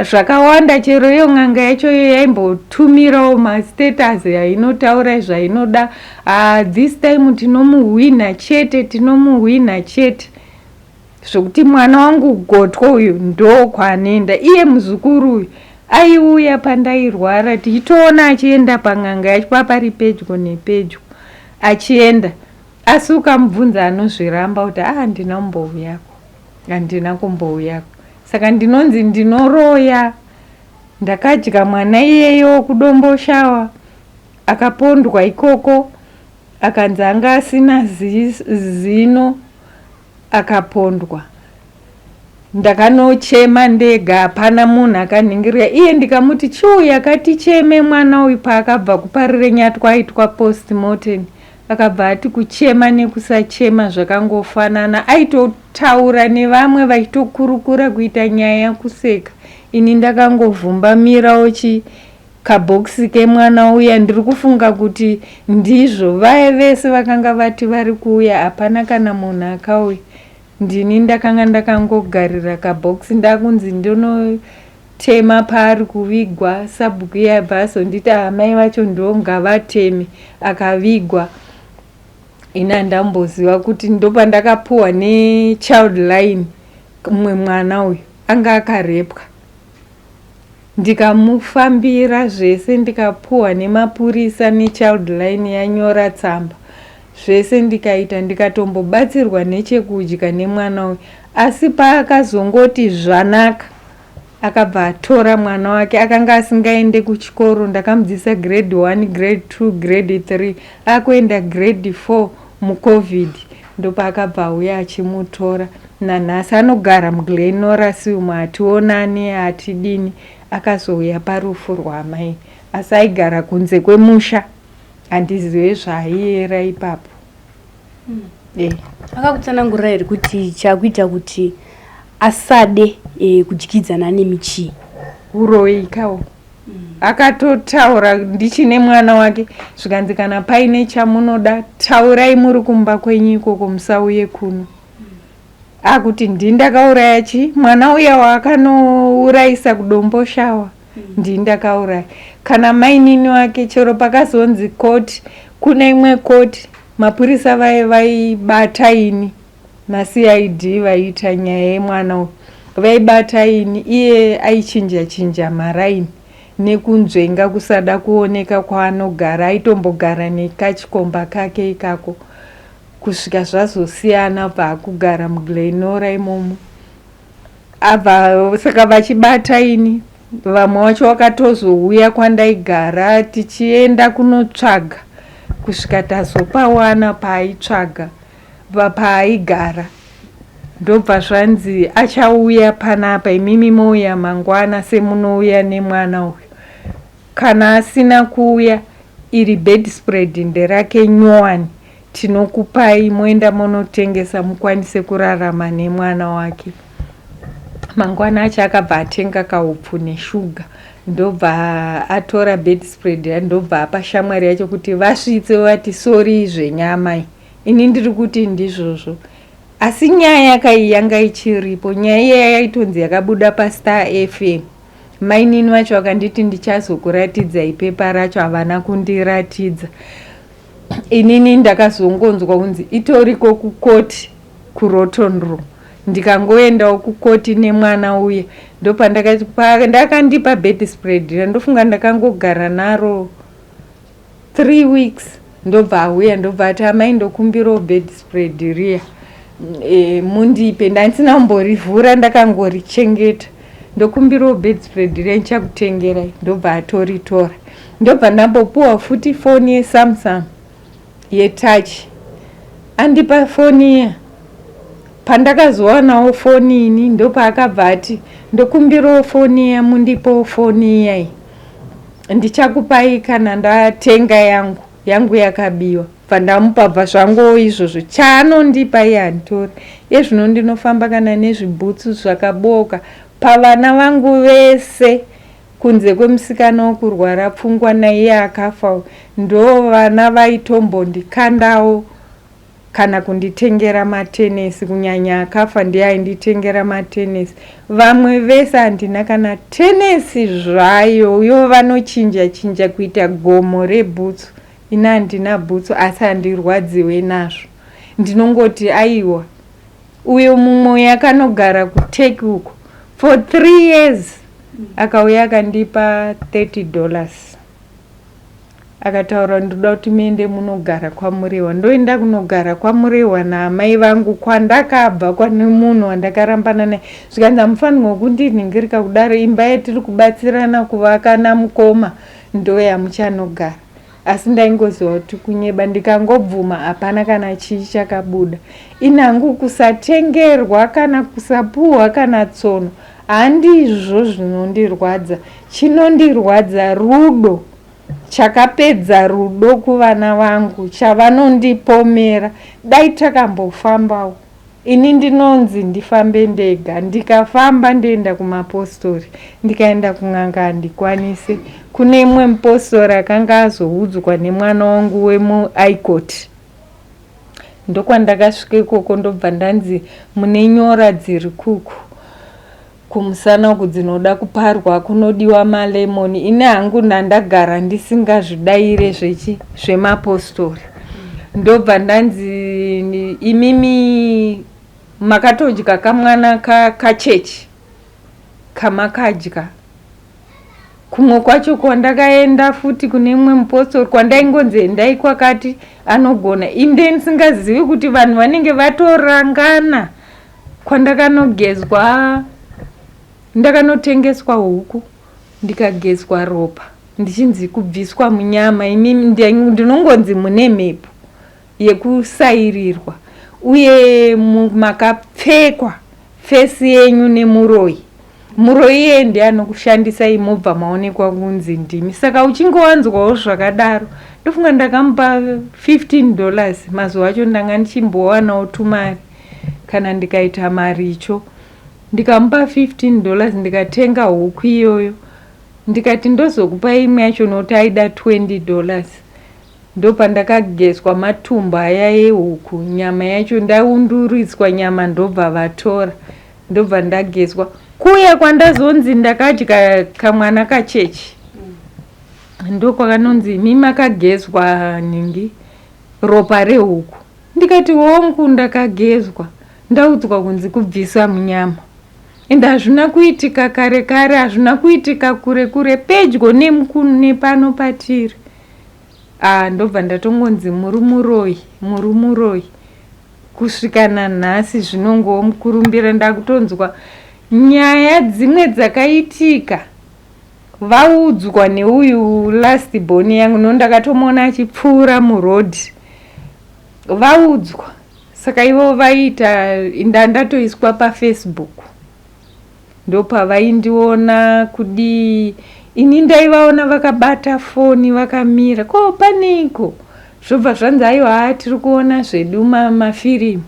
zvakawanda chero iyo n'anga yacho iyo yaimbotumirawo mastatus yainotaura zvainoda ah, this time tinomuhwina chete tinomuhwina chete Zvekuti mwana wangu gotwe uyu ndokwaanoenda iye muzukuru uyu aiuya pandairwara tichitoona achienda pan'anga yacho papari pedyo nepedyo achienda asi ukamubvunza anozviramba kuti ah handina kumbouyako handina kumbouyako saka ndinonzi ndinoroya ndakadya mwana iyeyo kudomboshawa akapondwa ikoko akanzi anga asina zino akapondwa ndakanochema ndega hapana munhu akanhingirira iye ndikamuti chiuya katicheme mwana uyu paakabva kuparire nyatwa aitwa post mortem Akabva ati kuchema nekusachema zvakangofanana. Aitotaura nevamwe vachitokurukura kuita nyaya kuseka. Ini ndakangovhumbamirawo chi kabhokisi kemwana uya ndiri kufunga kuti ndizvo vaye vese vakanga vati vari kuuya hapana kana munhu akauya. Ndini ndakanga ndakangogarira kabhokisi ndakunzi ndonotema paari kuvigwa sabhuku iye abva azonditi amai vacho ndo ngavateme akavigwa. Ini handamboziva kuti ndopandakapuhwa nechild line mumwe mwana uyu anga akarepwa. Ndikamufambira zvese ndikapuhwa nemapurisa nechild line yanyora tsamba zvese ndikaita ndikatombobatsirwa nechekudya nemwana uyu asi paakazongoti zvanaka akabva atora mwana wake akanga asingaende kuchikoro ndakamudzidzisa grade 1 grade 2 grade 3 akuenda grade 4 mucovid ndopaakabva auya achimutora nanhasi anogara muGlen Norah umu hationani hatidini akazouya parufu rwaamai asi aigara kunze kwemusha handizive zvaaiyera ipapo. Akakutsanangurira here kuti chakuita kuti asade kudyidzana nemi chii? Uroyi kawo. Akatotaura ndichine mwana wake zvikanzi kana paine chamunoda taurai muri kumba kwenyu ikoko musauye kuno. Akuti ndini ndakauraya chi mwana uya waakanourayisa kuDomboshawa ndini ndakauraya. Kana mainini wake chero pakazonzi koti kune imwe koti mapurisa vaye vaibata ini maCID vaiita nyaya yemwana uyu vaibata ini iye aichinja chinja maraini nekunzvenga kusada kuoneka kwaanogara aitombogara nekachikomba kake ikako kusvika zvazosiyana abva akugara muGlen Norah imomo abva saka vachibata ini vamwe vacho vakatozouya kwandaigara tichienda kunotsvaga kusvika tazopawana paaitsvaga paaigara ndobva zvanzi achauya panapa imimi mouya mangwana semunouya nemwana uyu kana asina kuuya iri bedspread nderake nyowani tinokupai moenda monotengesa mukwanise kurarama nemwana wake. Mangwana acho akabva atenga kaupfu neshuga ndobva atora bedspread ndobva apa shamwari yacho kuti vasvitse vati sori zvenyama iyi. Ini ndiri kuti ndizvozvo asi nyaya kai yanga ichiripo nyaya iya yaitonzi yakabuda paStar FM. Mainini vacho vakanditi ndichazokuratidzai pepa racho havana kundiratidza. Inini ndakazongonzwa kunzi itoriko kukoti kuRotonro ndikangoendawo kukoti nemwana uya ndopandakandipa bedspread ndofunga ndakangogara naro 3 weeks ndobva auya ndobva ati amai ndokumbirawo bedspread riya mundipe ndandisina kumborivhura ndakangorichengeta ndokumbirawo bedspread riya ndichakutengerai ndobva atoritora ndobva ndambopuwa futi foni yeSamsung yetouch andipa foni iya pandakazowanawo foni ini ndopaakabva ati ndokumbirawo foni iya mundipowo foni iyai ndichakupai kana ndatenga yangu yangu yakabiwa bva ndamupa bva zvanguwo izvozvo chaanondipa iye handitori iye zvino ndinofamba kana nezvibhutsu zvakabooka pavana vangu vese kunze kwemusikana wokurwara pfungwa naiye akafa ndo vana vaitombondikandawo kana kunditengera matenesi kunyanya akafa ndiye ainditengera matenesi vamwe vese handina kana tenesi zvayo yo vanochinja chinja kuita gomo rebhutsu ini handina bhutsu asi handirwadziwe nazvo ndinongoti aiwa uyo mumwe akanogara kuTurkey uko for 3 years akauya akandipa $30 akataura ndoda kuti muende munogara kwaMurewa ndoenda kunogara kwaMurewa naamai vangu kwandakabva kwane munhu wandakarambana naye zvikanzi hamufanirwa kundinhingirika kudaro imba yatiri kubatsirana kuvaka namukoma ndo yamuchanogara asi ndaingoziva kuti kunyeba ndikangobvuma hapana kana chii chakabuda inhangu kusatengerwa kana kusapuhwa kana tsono handizvo zvinondirwadza chinondirwadza rudo. Chakapedza rudo kuvana vangu chavanondipomera dai takambofambawo ini ndinonzi ndifambe ndega ndikafamba ndoenda kumapostori ndikaenda kun'anga handikwanise kune imwe mupostori akanga azoudzwa nemwana wangu wemuicot ndokwandakasvika ikoko ndobva ndanzi mune nyora dziri kuku Kumusana uku dzinoda kuparwa kunodiwa malemon ini hangu ndandagara ndisingazvidaire zvechi zvemapostori ndobva ndanzi imimi makatodya kamwana kachechi ka kamakadya kumwe kwacho kwandakaenda futi kune imwe mupostori kwandaingonzi endai kwakati anogona inde ndisingazivi kuti vanhu vanenge vatorangana Kwandakanogezwa ndakanotengeswa huku ndikagezwa ropa ndichinzi kubviswa munyama imi ndinongonzi mune mhepo yekusairirwa uye makapfekwa fesi yenyu nemuroyi Muroyi iyeye ndiye anokushandisai mobva maonekwa kunzi ndimi saka uchinge wanzwawo zvakadaro ndofunga ndakamupa 15 dollars mazuva acho ndanga ndichimbowanawo tumari kana ndikaita maricho ndikamupa 15 dollars ndikatenga huku iyoyo ndikati ndozokupa imwe yacho nokuti aida 20 dollars Ndopandakagezwa matumbu aya ehuku nyama yacho ndaunduritswa nyama ndobva vatora ndobva ndagezwa kuya kwandazonzi ndakadya kamwana kachechi ndokwakanonzi imi makagezwa nhingi ropa rehuku ndikati hongu ndakagezwa ndaudzwa kunzi kubvisa munyama ende hazvina kuitika kare kare hazvina kuitika kure kure pedyo nepano patiri Ah ndobva ndatongonzi muri muroyi muri muroyi kusvika nanhasi zvinongomukurumbira ndakutonzwa nyaya dzimwe dzakaitika vaudzwa neuyu last born yangu no ndakatomuona achipfuura muroad vaudzwa saka ivo vaita ndandatoiswa pafacebook Ndopavaindiona kudii ini ndaivaona vakabata foni vakamira ko paneiko zvobva zvanzi aiwa haa tiri kuona zvedu mafirimu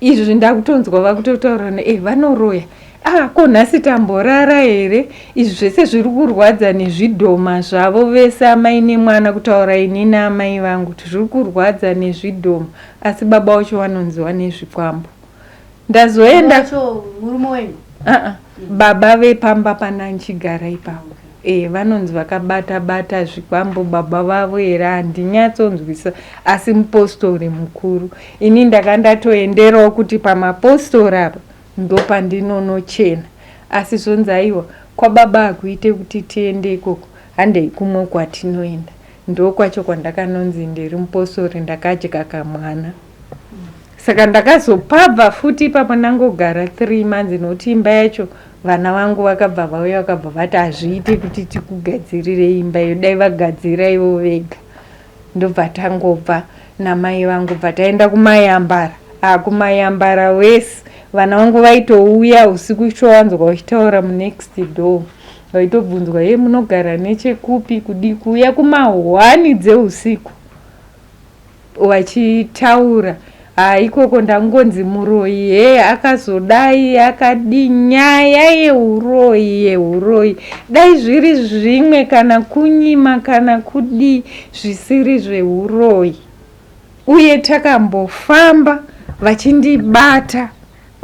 izvi ndakutonzwa vakutotaurana e vanoroya ah ko nhasi tamborara here izvi zvese zviri kurwadza nezvidhoma zvavo vese amai nemwana kutaura ini naamai vangu kuti zviri kurwadza nezvidhoma asi baba wacho vanonzi vane zvikwambo Ndazoenda murume wenyu? Uh-uh. Baba vepamba pana ndichigara ipapo. Okay. Eh, vanonzi vakabata bata zvikwambo baba vavo here handinyatsonzwisa asi mupostori mukuru. Ini ndaka ndatoenderawo kuti pamapostori apa ndopandinonochena. Asi zvonzi aiwa kwababa hakuite kuti tiende ikoko handei kumwe kwatinoenda. Ndokwacho kwandakanonzi ndiri mupostori ndakadya kamwana. Saka ndakazopabva futi ipapo ndangogara 3 months nokuti imba yacho vana vangu vakabva vauya vakabva vati hazviite kuti tikugadzirire imba iyo dai vagadzira ivo vega ndobva tangobva namai vangu bva taenda kumayambara ah kumayambara wese vana vangu vaitouya usiku chowanzwa vachitaura munext door vaitobvunzwa ye munogara nechekupi kudii kuuya kumahwani dzeusiku Vachitaura haa ikoko ndangonzi muroyi hee akazodai akadii nyaya yeuroyi yeuroyi dai zviri zvimwe kana kunyima kana kudii zvisiri zveuroyi uye takambofamba vachindibata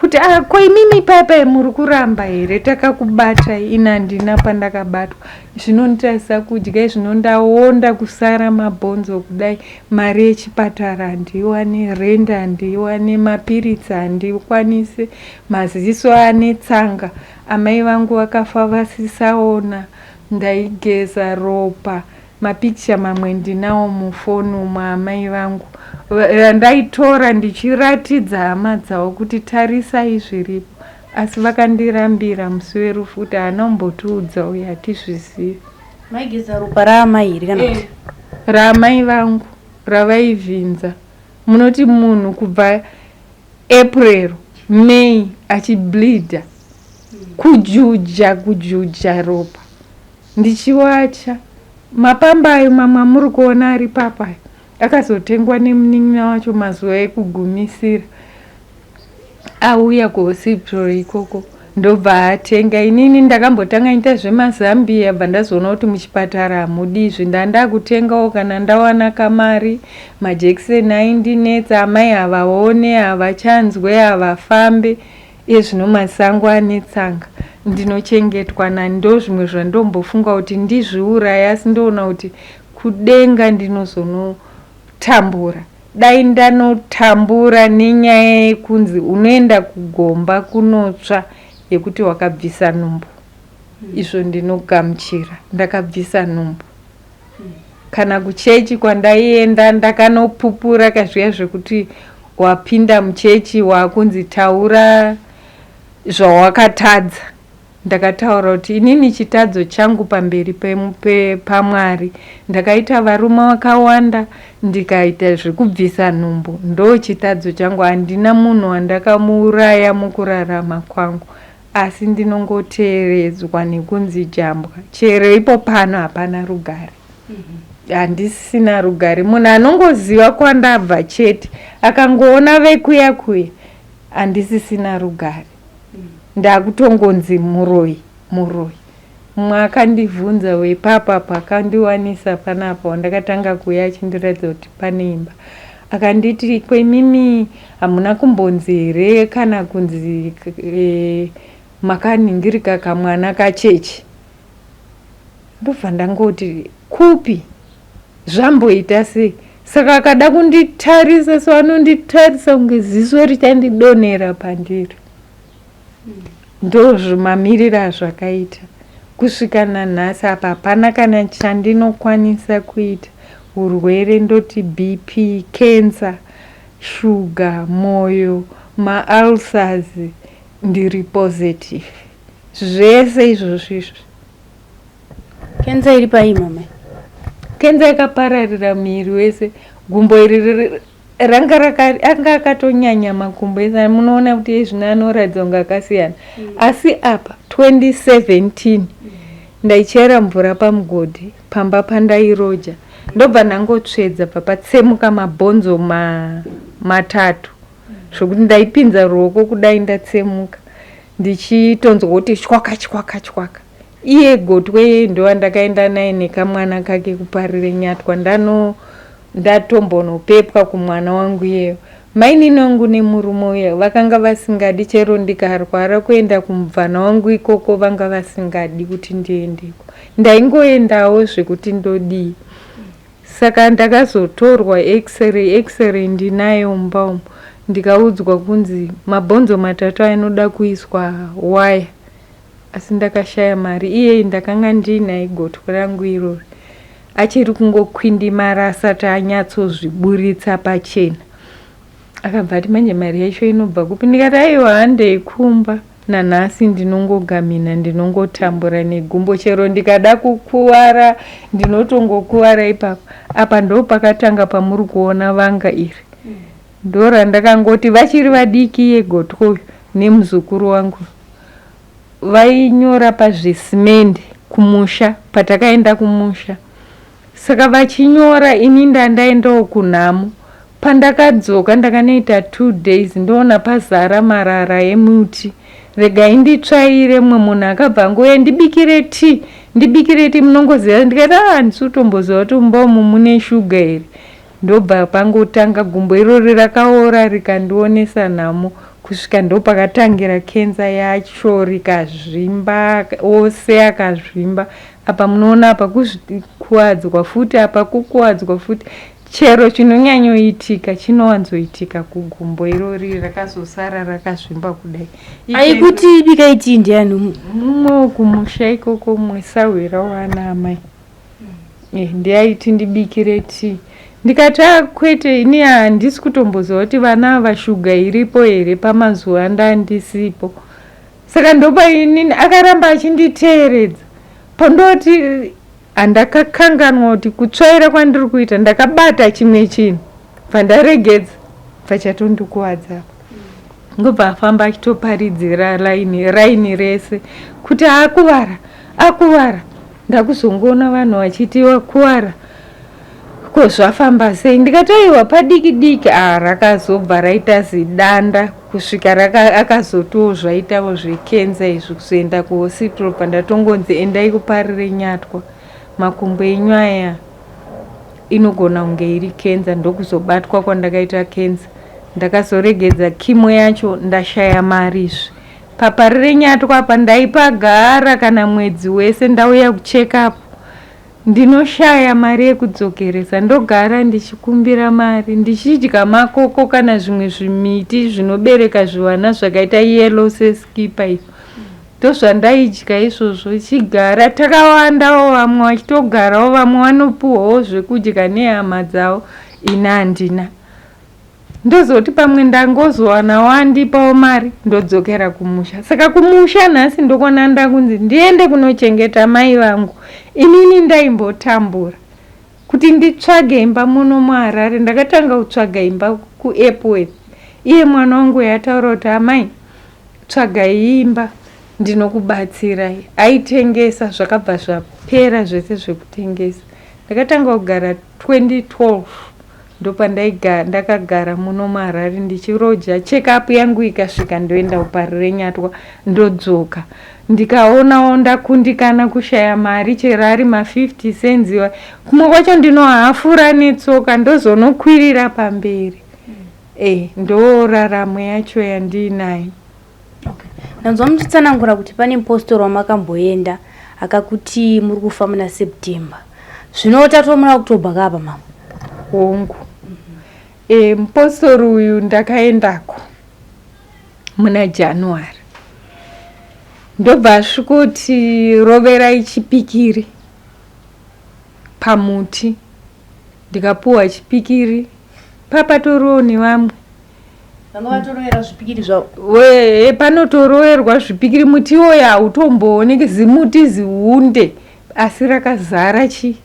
Kuti ah ko imimi paya paya muri kuramba here takakubatai ini handina pandakabatwa zvinonditarisa kudya zvino ndaonda kusara mabhonzo kudai mari yechipatara handiiwane rent handiiwane mapiritsi handikwanise maziso ane tsanga amai vangu vakafa vasisaona ndaigeza ropa Mapicture mamwe ndinawo mufoni umu amai vangu randaitora ndichiratidza hama dzavo kuti tarisai zviripo asi vakandirambira musi werufu kuti haana kumbotiudza uye hatizvizivi. Maigeza ropa raamai here kana kuti? Eh, raamai vangu ravaivhinza. Munoti munhu kubva April, May achibleeder kujuja kujuja ropa. Ndichiwacha. Mapamba ayo mamwe amuri kuona ari papa ayo akazotengwa nemunin'ina wacho mazuva ekugumisira auya kuhospital ikoko ndobva atenga. Inini ndakambotanga ita zvemazambia bva ndazoona kuti muchipatara hamudi izvi, ndandakutengawo kana ndawana kamari. Majekiseni aindinetsa, amai havaone, havachanzwe, havafambe. Iye zvino masango ane tsanga ndinochengetwa nani, ndozvimwe zvandombofunga kuti ndizviuraye, asi ndoona kuti kudenga ndinozonotambura. Dai ndanotambura nenyaya yekunzi unoenda kugomba kunotsva yekuti wakabvisa nhumbu. Izvo ndinogamuchira, ndakabvisa nhumbu. Kana kuchechi kwandaienda ndakanopupura kazviya zvekuti wapinda muchechi wakunzi taura zvawakatadza. Ndakataura kuti inini chitadzo changu pamberi paMwari ndakaita varume vakawanda ndikaita zvekubvisa nhumbu ndo chitadzo changu handina munhu wandakamuuraya mukurarama kwangu asi ndinongoteeredzwa nekunzi jambwa chero ipo pano hapana rugare handisina rugare munhu anongoziva kwandabva chete akangoona vekuya kuya handisisina rugare ndakutongonzi muroyi muroyi mumwe akandibvunza wepapa pakandiwanisa panapa wandakatanga kuuya achindiratidza kuti pane imba akanditi kwemimi hamuna kumbonzi here kana kunzi e, makanhingirika kamwana kachechi ndobva ndangoti kupi zvamboita sei saka akada kunditarisa so anonditarisa kunge ziso richandidonera pandiri ndozvimamiriro azvakaita kusvika nanhasi apa hapana kana chandinokwanisa kuita urwere ndoti bp cancer shuga moyo maulcers ndiri positive zvese izvozvo izvi Kenza iri pai mama? Kenza yakapararira muviri wese. Gumbo iri ranga raka anga akatonyanya makumbo ese munoona kuti ezvino anoratidza kunge akasiyana. Mm. Asi apa 2017 mm. ndaichera mvura pamugodhi pamba pandairoja ndobva ndangotsvedza papatsemuka mabhonzo ma, matatu zvokuti ndaipinza ruoko kudai ndatsemuka ndichitonzwa kuti chwaka chwaka chwaka Iye gotwe iyeye ndowandakaenda naye nekamwana kake kuParirenyatwa ndano ndatombonopepwa kumwana wangu iyeyo. Mainini wangu nemurume uya vakanga vasingadi chero ndikarwara kuenda kumubvana wangu ikoko vanga vasingadi kuti ndiendeko. Ndaingoendawo zvekuti ndodii. Saka ndakazotorwa x-ray, x-ray ndinayo mumba umu ndikaudzwa kunzi mabhonzo matatu anoda kuiswa waya. Asi ndakashaya mari iyeyi ndakanga ndiinaye gotwe rangu irori achiri kungokwindimara asati anyatsozviburitsa pachena. Akabva ati manje mari yacho inobva kupi ndikati aiwa handei kumba nanhasi ndinongogamina ndinongotambura negumbo chero ndikada kukuvara ndinotongokuvara ipapo apa ndopakatanga pamuri kuona vanga iri ndorandakangoti vachiri vadiki iye gotwe uyu nemuzukuru wangu Vainyora pazvisimende kumusha patakaenda kumusha saka vachinyora ini ndandaendawo kunhamo pandakadzoka ndakanoita two days ndoona pazara marara emuti regai nditsvaire mumwe munhu akabva angouya ndibikire tea ndibikire tea munongoziva ndikati ah handisi kutomboziva kuti mumba umu mune shuga here Ndobva pangotanga gumbo irori rakaora rikandionesa nhamo kusvika ndopakatangira cancer yacho rikazvimba ose akazvimba apa munoona apa kukuwadzwa futi apa kukuwadzwa futi chero chinonyanyoitika chinowanzoitika kugumbo irori rakazosara rakazvimba kudai aikuti bikai tii ndiani mumwe kumusha ikoko mumwe sahwira waana amai Eh, ndiye aiti ndibikire tea ndikati a ah, kwete ini handisi kutomboziva kuti vana ava shuga iripo here pamazuva andandisipo saka ndopa inini akaramba achinditeeredza pandoti handakakanganwa kuti kutsvaira kwandiri kuita ndakabata chimwe chinhu bva ndaregedza bva chatondikuwadza apa ndobva afamba achitoparidzira raini raini rese kuti akuvara akuvara. Ndakuzongoona vanhu vachiti wakuwara ko zvafamba sei ndikati aiwa padiki diki ah rakazobva raita zidanda kusvika akazotiwo zvaitavo zvekenza izvi kuzoenda kuhospital pandatongonzi endai kuparire nyatwa makumbo enyu aya inogona kunge iri kenza ndokuzobatwa kwandakaita kenza ndakazoregedza kimo yacho ndashaya mari izvi Paparirenyatwa apa ndaipagara kana mwedzi wese ndauya kucheck up ndinoshaya mari yekudzokeresa ndogara ndichikumbira mari ndichidya makoko kana zvimwe zvimiti zvinobereka zvivana zvakaita yellow seskipa izvo ndozvandaidya izvozvo chigara takawandawo vamwe vachitogarawo vamwe vanopuhwawo zvekudya nehama dzavo ini handina Ndozoti pamwe ndangozowanawo andipawo mari ndodzokera kumusha. Saka kumusha nhasi ndokwana ndakunzi ndiende kunochengeta mai vangu. Inini ndaimbotambura kuti nditsvage imba muno muHarare. Ndakatanga kutsvaga imba kuEpworth. Iye mwana wangu yataura kuti amai tsvagai imba ndinokubatsirai. Aitengesa zvakabva zvapera zvese zvekutengesa. Ndakatanga kugara 2012 Ndopandaigara ndakagara muno muHarare ndichiroja check up yangu ikasvika ndoenda kuParirenyatwa ndodzoka ndikaonawo ndakundikana kushaya mari chero ari ma 50 cents iwa kumwe kwacho ndinohafura netsoka ndozonokwirira pamberi mm. Eh, ndoraramo yacho yandiinayo. Okay. Ndanzwa muchitsanangura kuti pane mupostori wamakamboenda akakuti muri kufa muna September. Zvino tatova muna October ka apa mama? Hongu. Mm -hmm. E, mupostori uyu ndakaendako muna January. Ndobva asvikoti roverai chipikiri pamuti. Ndikapuwa chipikiri papatoriwo nevamwe. Vanga vatoroera zvipikiri zvavo. Wee panotoroerwa zvipikiri muti iwoyo hautombooneki zimuti zihunde asi rakazara chi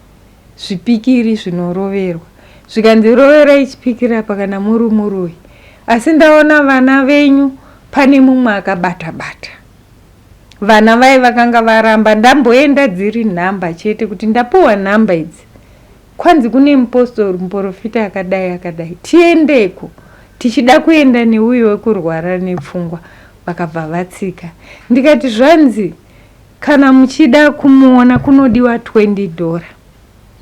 zvipikiri zvinoroverwa. Zvikanzi roverai chipikiri apa kana muri muroyi. Asi ndaona vana venyu pane mumwe akabata bata. Vana vaye vakanga varamba ndamboenda dziri nhamba chete kuti ndapuwa nhamba idzi. Kwanzi kune mupostori muporofita akadai akadai tiendeko tichida kuenda neuyo wekurwara nepfungwa vakabva vatsika ndikati zvanzi kana muchida kumuona kunodiwa 20 dhora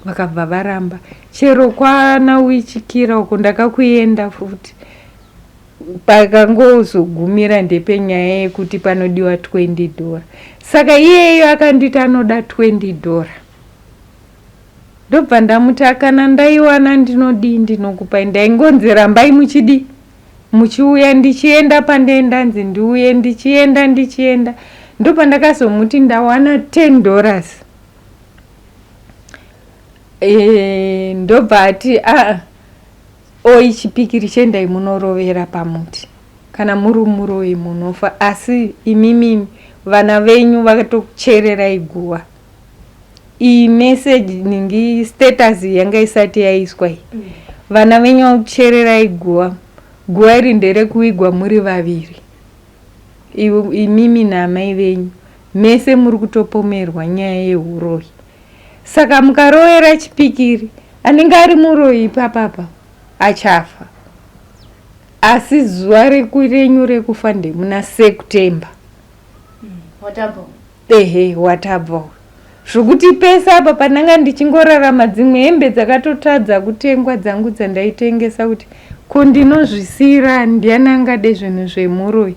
vakabva varamba chero kwana wichikira uko ndakakuenda futi pakangozogumira ndepenyaya yekuti panodiwa 20 dhora saka iyeyo akanditi anoda 20 dhora Ndobva ndamuti akana ndaiwana ndinodii ndinokupai ndaingonzi rambai muchidii muchiuya ndichienda pandee ndanzi ndiuye ndichienda ndichienda ndopandakazomuti ndawana 10 dollars e, ndobva ati aa oi chipikiri chiendai munorovera pamuti kana muri muroyi munofa asi imimi vana venyu vakatokuchererai guva iyi message ningi status yanga isati yaiswa iyi mm. vana venyu vakuchererai guva guva iri nderekuigwa muri vaviri imimi naamai venyu mese muri kutopomerwa nyaya yehuroyi saka mukarovera chipikiri anenge ari muroyi ipapapa achafa asi zuva renyu rekufa ndemuna September mm, Ehe watabva uyu. Zvokuti pese apa pandanga ndichingorarama dzimwe hembe dzakatotadza kutengwa dzangu dzandaitengesa kuti ko ndinozvisiira ndiani angade zvinhu zvemuroyi.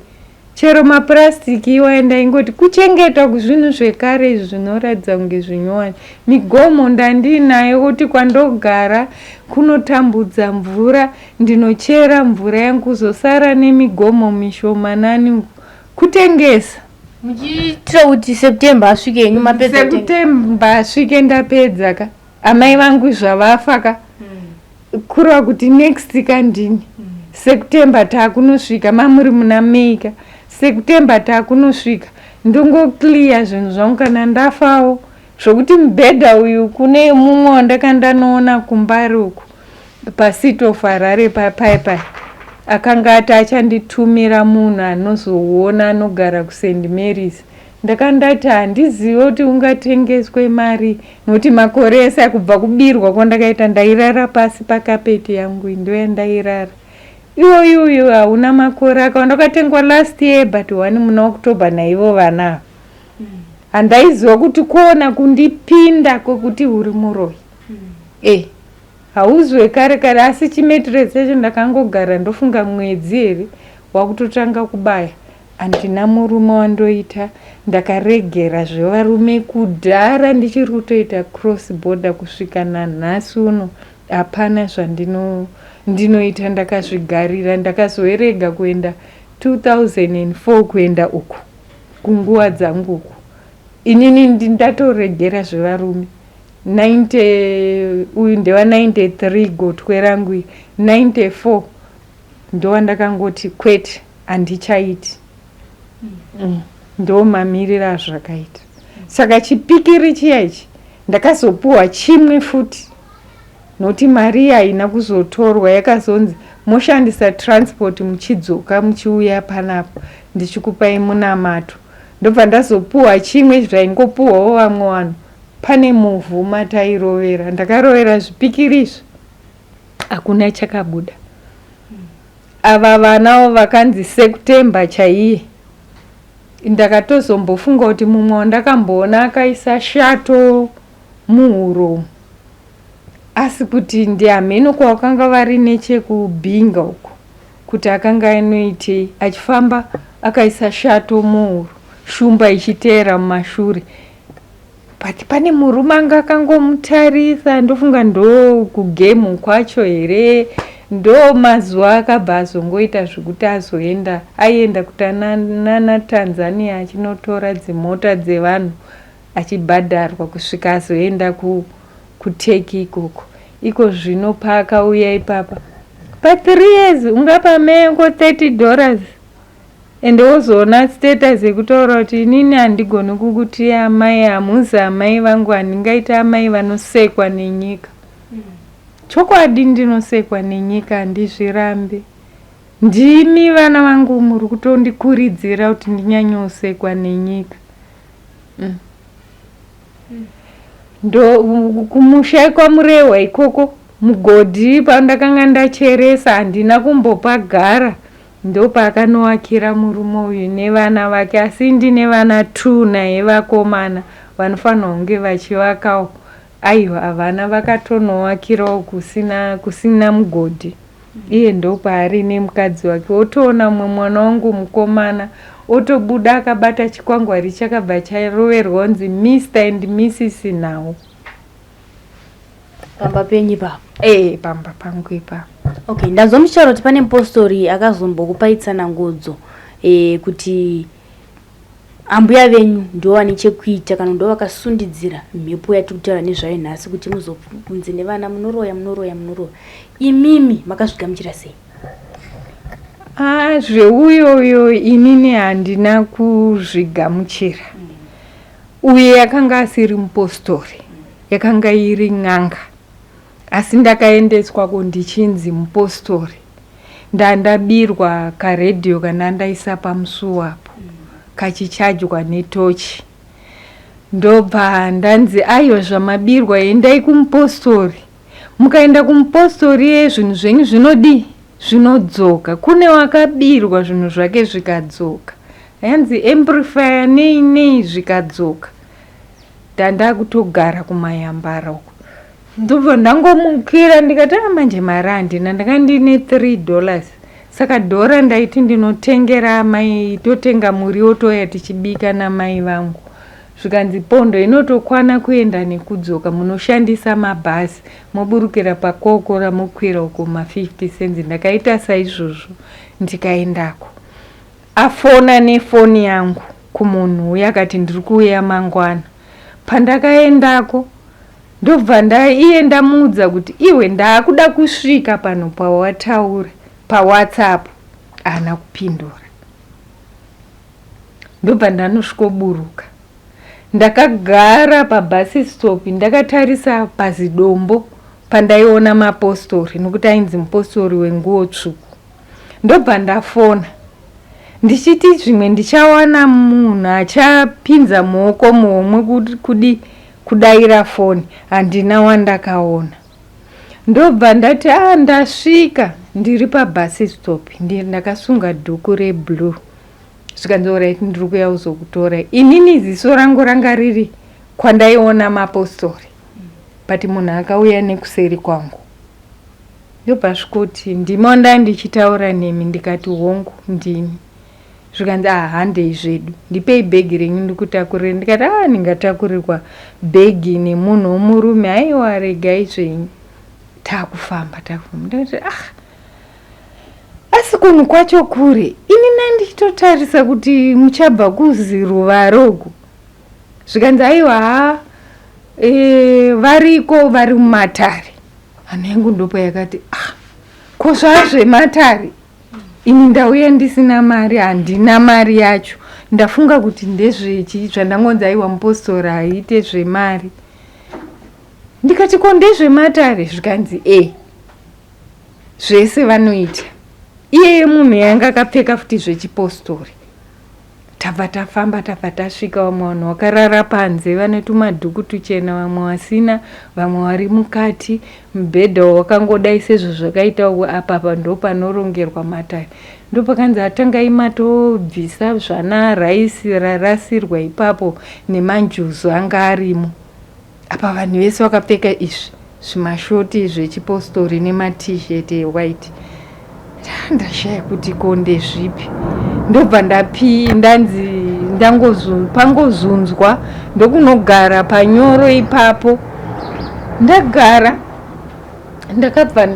Chero mapurasitiki iwaya ndaingoti kuchengeta kuzvinhu zvekare izvi zvinoratidza kunge zvinyowani. Migomo ndandiinayo kuti kwandogara kunotambudza mvura ndinochera mvura yangu kuzosara nemigomo mishomanani uku kutengesa. Muchiitira kuti September asvike henyu mapedza kutenga. September asvike ndapedza ka. Amai vangu zvavafa ka. Mm. Kureva kuti next ka ndini. Mm. September takunosvika mamuri muna May ka. September takunosvika ndongo clear zvinhu zvangu kana ndafawo zvokuti mubhedha uyu kune mumwe wandakandanoona kumbari uku paCity of Harare paye paye akanga ati achanditumira munhu anozouona anogara kuSt Mary's. Ndakandati handizive kuti ungatengeswe mari nokuti makore ese kubva kubirwa kwandakaita ndairara pasi pakapeti yangu ndoyandairara. Iwoyu uyu hauna makore akawanda wakatengwa last year but one muna October naivo vana ava. Handaiziva kuti kuona kundipinda kwekuti uri muroyi. Eh. Hauzi wekare kare asi chimetiresi chacho ndakangogara ndofunga mwedzi here wakutotanga kubaya handina murume wandoita ndakaregera zvevarume kudhara ndichiri kutoita cross border kusvika nanhasi uno hapana zvandino ndinoita ndakazvigarira ndakazoerega kuenda 2004 kuenda uku kunguva dzangu uku inini ndatoregera zvevarume 90 uyu ndewa 93 gotwe rangu iri 94 ndowandakangoti kwete handichaiti mm. ndo mamiriro azvakaita saka chipikiri chiya ichi ndakazopuwa chimwe futi nokuti mari haina kuzotorwa yakazonzi moshandisa transport muchidzoka muchiuya panapa ndichikupai munamato ndobva ndazopuwa chimwe zvaingopuwawo vamwe vanhu Pane muvhu matairovera ndakarovera zvipikiri izvi hakuna chakabuda. Ava vanawo vakanzi Sekutemba chaiye ndakatozombofunga kuti mumwe wandakamboona akaisa shato muhuro umu asi kuti ndihameno kwavakanga vari nechekubhinga uko kuti akanga anoitei achifamba akaisa shato muhuro shumba ichiteera mumashure But pane murume anga akangomutarisa ndofunga ndokugame kwacho here ndo mazuva akabva azongoita zvekuti azoenda aienda kutanana Tanzania achinotora dzimota dzevanhu achibhadharwa kusvika azoenda kuTurkey ikoko iko zvino paakauya ipapa pa 3 years ungapa mengo 30 dollars Ende wozoona status yekutaura kuti inini handigoni kukuti amai hamuzi amai vangu handingaiti amai vanosekwa nenyika. Chokwadi ndinosekwa nenyika handizvirambi. Ndimi vana vangu muri kutondikuridzira kuti ndinyanyosekwa nenyika. Mm. Ndo kumusha kwaMurehwa ikoko mugodhi pandakanga ndacheresa handina kumbopagara Ndopaakanowakira murume uyu nevana vake asi ndine vana two naye vakomana vanofanirwa kunge vachivakawo aiwa havana vakatonowakirawo kusina kusina mugodhi iye ndopaari nemukadzi wake otoona mumwe mwana wangu mukomana otobuda akabata chikwangwari chakabva charoverwa kunzi Mr and Mrs Nhau. Pamba penyu ipapo? Eh, pamba pangu ipapo. Okay, ndanzwa muchitaura kuti pane mupostori akazombokupai tsanangudzo eh, kuti ambuya venyu ndivo vane chekuita kana ndivo vakasundidzira mhepo yatiri kutaura nezvayo nhasi kuti muzobvunze nevana munoroya munoroya munoroya. Imimi makazvigamuchira sei? Ah, zveuyoyo inini handina kuzvigamuchira. Uye yakanga asiri mupostori, yakanga iri n'anga. Asi ndakaendeswako ndichinzi mupostori. Ndandabirwa karedhiyo kandandaisa pamusuwo apo kachichajwa netochi. Ndobva ndanzi aiwa zvamabirwa endai kumupostori. Mukaenda kumupostori iye zvinhu zvenyu zvinodii? Zvinodzoka. Kune wakabirwa zvinhu zvake zvikadzoka. Yanzi amplifier nei nei zvikadzoka. Ndandakutogara kumayambara uko. Ndobva ndangomukira ndikati ah manje mari handina ndanga ndine 3 dollars. Saka dhora ndaiti ndinotengera amai totenga muriwo touya tichibika namai vangu. Zvikanzi pondo inotokwana kuenda nekudzoka munoshandisa mabhazi moburukira pakokora mokwira uko ma 50 cents ndakaita saizvozvo ndikaendako. Afona nefoni yangu kumunhu uya akati ndiri kuuya mangwana. Pandakaendako ndobva nda iye ndamuudza kuti iwe ndaakuda kusvika pano pawataura pawhatsapp haana kupindura. Ndobva ndanosvikoburuka. Ndakagara pabus stop ndakatarisa pazidombo pandaiona mapostori nokuti ainzi mupostori wenguo tsvuku. Ndobva ndafona. Ndichiti zvimwe ndichawana munhu achapinza muoko muhomwe kudi kudaira foni, handina wandakaona. Ndobva ndati ah, ndasvika ndiri pabus stop, ndakasunga dhuku reblue. Zvikanzi alright, ndiri kuya kuzokutora. Inini ziso rangu ranga riri kwandaiona mapostori, but munhu akauya nekuseri kwangu. Ndobva svikoti ndimo ndandichitaura nemi, ndikati hongu ndini. Zvikanzi ah, handei zvedu, ndipei bhegi renyu ndikutakurire. Ndikati ah, ndingatakurirwa bhegi nemunhu womurume? Aiwa, regai zvenyu. Takufamba takufamba, ndikati ah, asi kunhu kwacho kure. Ini ndandichitotarisa kuti muchabva kuziruva uku. Zvikanzi aiwa ha, variko vari mumatare. Hana yangu ndopa yakati ah, ko zvazvematare, ini ndauya ndisina mari, handina mari yacho. Ndafunga kuti ndezvechi zvandangonzi aiwa mupostori haiite zvemari. Ndikati ko ndezvematare? Zvikanzi e zvese vanoita. Iyeye munhu yanga akapfeka futi zvechipostori. Tabva tafamba, tabva tasvika, vamwe vanhu vakarara panze vane tumadhuku tuchena, vamwe vasina, vamwe vari mukati. Mubhedha wakangodai sezvo zvakaita apa ndo panorongerwa matare. Ndopakanzi atangai matobvisa zvana raisi rarasirwa ipapo nemanjuzu anga arimo. Apa vanhu vese vakapfeka izvi zvimashoti zvechipostori nemaT-shirt ewhite. Ndashaya kuti ko ndezvipi. Ndobva ndapi ndanzi pangozunzwa ndokunogara panyoro ipapo. Ndagara ndakabva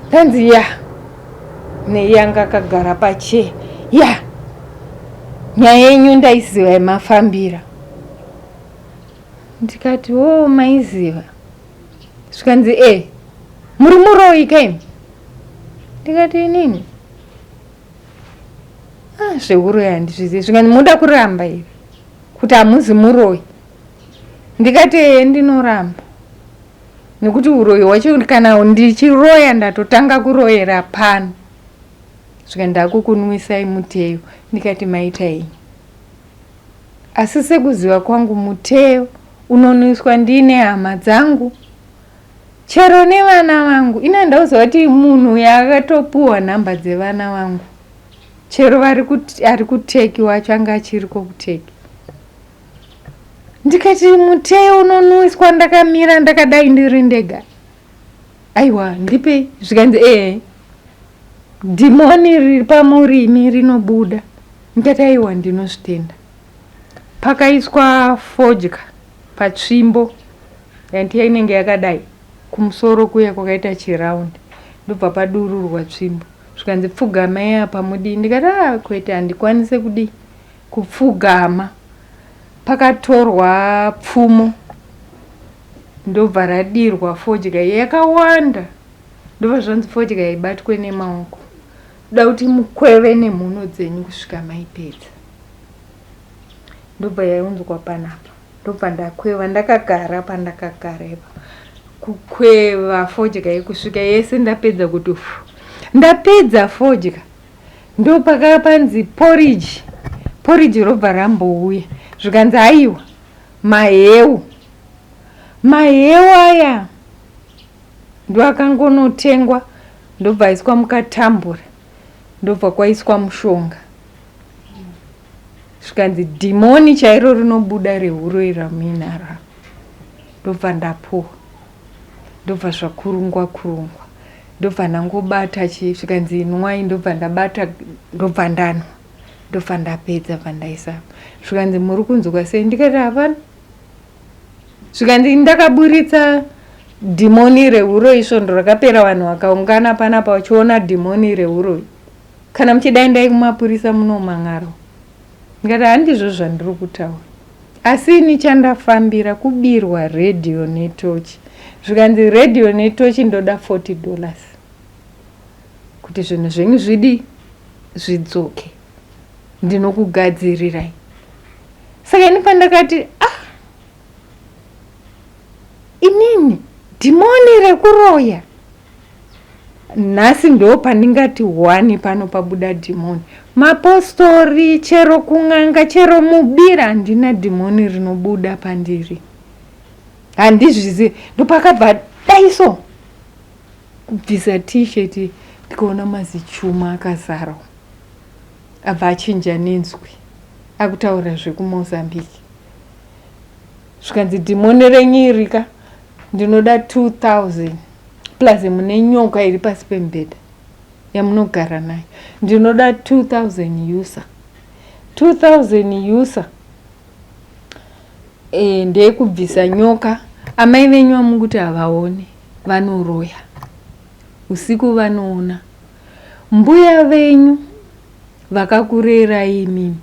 ndanzi ya neyanga akagara pachair, ya nyaya yenyu ndaiziva yemafambira. Ndikati o maiziva? Zvikanzi e muri muroyi kaimi. Ndikati inini ah, zveuroyi handizvizivi. Zvikanzi muda kuramba here kuti hamuzi muroyi? Ndikati ee ndinoramba, nekuti uroyi hwacho kana ndichiroya ndatotanga kuroyera pano. Zvikanzi ndakukunwisai muteyo. Ndikati maita henyu, asi sekuziva kwangu muteyo unonwiswa ndine hama dzangu chero nevana vangu. Ina ndauziva kuti munhu yakatopuwa nhamba dzevana vangu, chero ari kuteki wacho anga achiriko kuteki. Ndikati muteyo unonwiswa ndakamira ndakadai ndiri ndega? Aiwa ndipei. Zvikanzi ee dhimoni riri pamurimi rinobuda. Ndikati aiwa ndinozvitenda. Pakaiswa fodya patsvimbo yanti inenge yakadai kumusoro kuya kwakaita chiraundi, ndobva padururwa tsvimbo. Zvikanzi pfugamai apa mudii. Ndikati a kwete, handikwanise kudii kupfugama. Pakatorwa pfumo ndobva radirwa fodya yakawanda, ndobva zvanzi fodya ibatwe nemaoko, da kuti mukweve nemhuno dzenyu kusvika maipedza. Ndobva yaunzwa panapa, ndobva ndakweva ndakagara pandakagara ipa, kukweva fodya yekusvika yese ndapedza. Kuti fu ndapedza fodya, ndopakapanzi poriji. Poriji robva rambouya. Zvikanzi aiwa maheu. Maheu aya ndoakangonotengwa, ndobva aiswa mukatambura, ndobva kwaiswa mushonga. Zvikanzi dhimoni chairo rinobuda rehuroyi ramuinaro. Ndobva ndapuwa, ndobva zvakurungwa kurungwa, ndobva ndangobata chi. Zvikanzi inwai, ndobva ndabata, ndobva ndanwa, ndobva ndapedza, bva ndaisa. Zvikanzi muri kunzwa sei? Ndikati hapana. Zvikanzi ndakaburitsa dhimoni rehuroyi svondo rakapera, vanhu vakaungana panapa vachiona dhimoni rehuroyi. Kana muchida endai kumapurisa munomang'aro. Ndikati handizvo zvandiri kutaura, asi ini chandafambira kubirwa redhiyo netochi. Zvikanzi redhiyo netochi ndoda $40 kuti zvinhu zvenyu zvidi zvidzoke, ndinokugadzirirai. Saka ini pandakati ah, inini dhimoni rekuroya. Nhasi ndo pandingati hwani pano pabuda dhimoni. Mapostori chero kun'anga chero mubira handina dhimoni rinobuda pandiri. Handizvizivi. Ndopakabva dai so kubvisa t-shirt ndikaona mazichuma akazara. Abva achinja nenzwi akutaura zvekuMozambique. Zvikanzi dhimoni renyu iri ka ndinoda 2000 plus mune nyoka iri pasi pemubhedha yamunogara nayo ndinoda 2000 usa 2000 usa e, ndeyekubvisa nyoka amai venyu vamukuti havaoni vanoroya usiku vanoona mbuya venyu vakakurerai imimi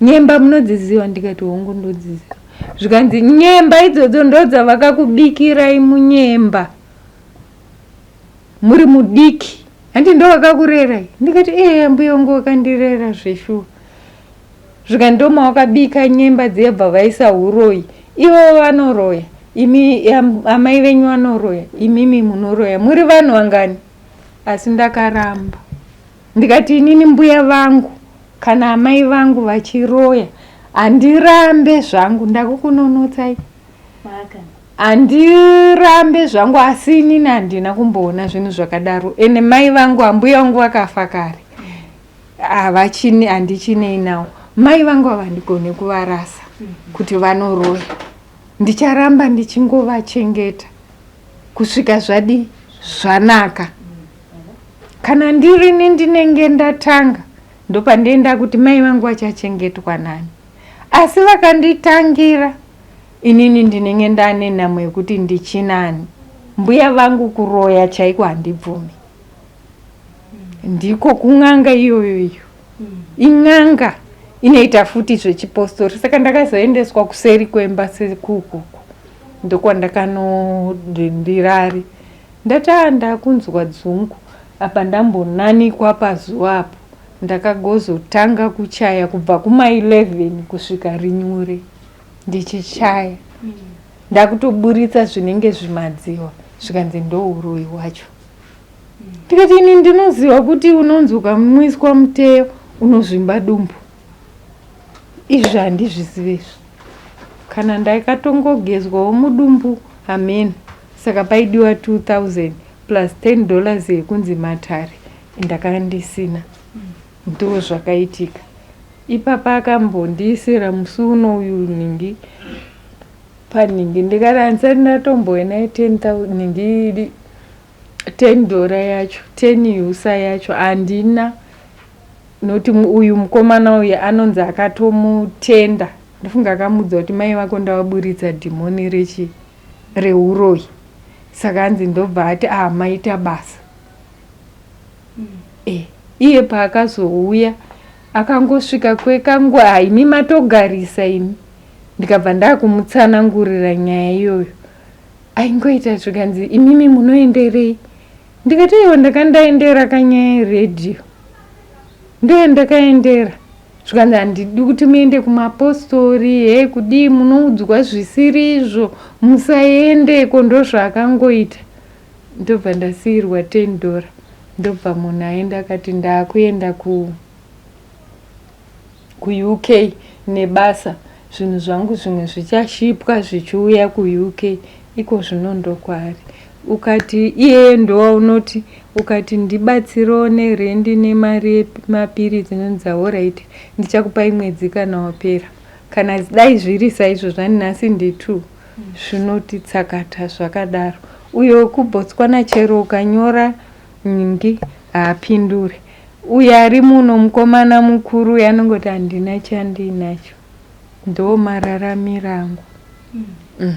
Nyemba munodziziva? Ndikati hongu ndodziziva. Zvikanzi nyemba idzodzo ndodzavakakubikirai munyemba muri mudiki handi ndovakakurerai? Ndikati eya mbuya wangu wakandirera zveshuwa. Zvikanzi ndomawakabika nyemba dziya bva vaisa huroyi ivo vanoroya imi amai venyu vanoroya imimi munoroya muri vanhu vangani? Asi ndakaramba ndikati inini mbuya vangu Kana amai vangu vachiroya handirambe zvangu ndakukunonotsai handirambe zvangu asi inini handina kumboona zvinhu zvakadaro ende mai vangu ambuya vangu vakafa kare havachini handichinei nawo mai vangu havandigone kuvarasa kuti vanoroya ndicharamba ndichingovachengeta kusvika zvadii zvanaka kana ndirini ndinenge ndatanga ndopandienda kuti mai vangu vachachengetwa nani asi vakanditangira inini ndinenge ndane nhamo yekuti ndichinani mbuya vangu kuroya chaiko handibvumi ndiko kun'anga iyoyo iyo in'anga inoita futi zvechipostori saka ndakazoendeswa kuseri kwemba sekukuku ndokwandakanodirari Ndati ah ndakunzwa dzungu apa ndambonanikwa pazuva apo ndakagozotanga kuchaya kubva kuma 11 kusvika rinyure ndichichaya ndakutoburitsa zvinenge zvimadziwa zvikanzi ndouroyi hwacho ndikati ini ndinoziva kuti unonzi ukamwiswa muteyo unozvimba dumbu izvi handizvizive izvi kana ndakatongogezwawo mudumbu hameno Saka paidiwa 2000 plus 10 dollars yekunzi matare ndakanga ndisina. Ndoo zvakaitika. Ipapa akambondiisira musi uno uyu nhingi panhingi ndikati handisati ndatomboona 10000 nhingi 10 dora yacho 10 usa yacho handina nokuti uyu mukomana uyu anonzi akatomutenda ndofunga akamuudza kuti mai vako ndavaburitsa dhimoni rechi reuroyi saka hanzi ndobva ati ah maita basa mm. e, iye paakazouya akangosvika kwekanguva ah, imi matogarisa imi ndikabva ndakumutsanangurira nyaya iyoyo aingoita zvikanzi imimi munoenderei ndikati iwo ndakandaendera kanyaya yeredhiyo ndoyo ndakaendera Zvikanzi handidi kuti muende kumapostori he kudii munoudzwa zvisiri izvo musaendeko ndozvaakangoita ndobva ndasiirwa 10 dollar ndobva munhu aenda akati ndaakuenda ku kuUK nebasa zvinhu zvangu zvimwe zvichashipwa zvichiuya kuUK iko zvino ndokwaari ukati iyeye ndowaunoti ukati ndibatsirewo nerendi nemari yemapiritsi inonzi horaiti ndichakupai mwedzi kana wapera kana dai zviri saizvozvo ani nhasi ndi2 zvinoti tsakata zvakadaro uyo wekubotswana chero ukanyora nhingi haapindure uyo ari muno mukomana mukuru uyo anongoti handina chandiinacho ndo mararamiro angu mm. Mm.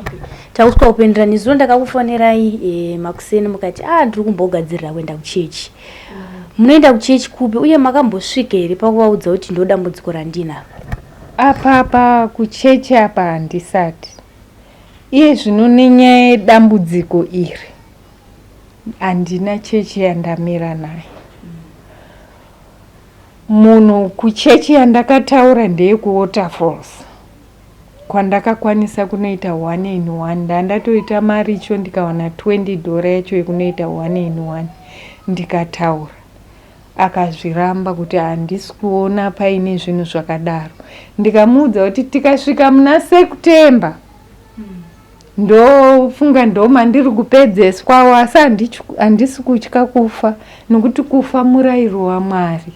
Okay. Tauswa kupindura nezuro ndakakufonerai e, makuseni mukati ah ndiri kumbogadzirira kuenda kuchechi. Munoenda kuchechi kupi uye makambosvika here pakuvaudza kuti ndo dambudziko randinaro? Apa apa kuchechi apa handisati. Iye zvino nenyaya yedambudziko iri handina chechi yandamira nayo. Munhu kuchechi yandakataura ndeyekuWaterfalls. Kwandakakwanisa kunoita one in one ndandatoita maricho ndikawana 20 dhora yacho yekunoita one in one ndikataura. Akazviramba kuti handisi kuona paine zvinhu zvakadaro. Ndikamuudza kuti tikasvika muna September ndofunga ndomandiri kupedzeswawo asi handisi kutya kufa nokuti kufa murairo waMwari.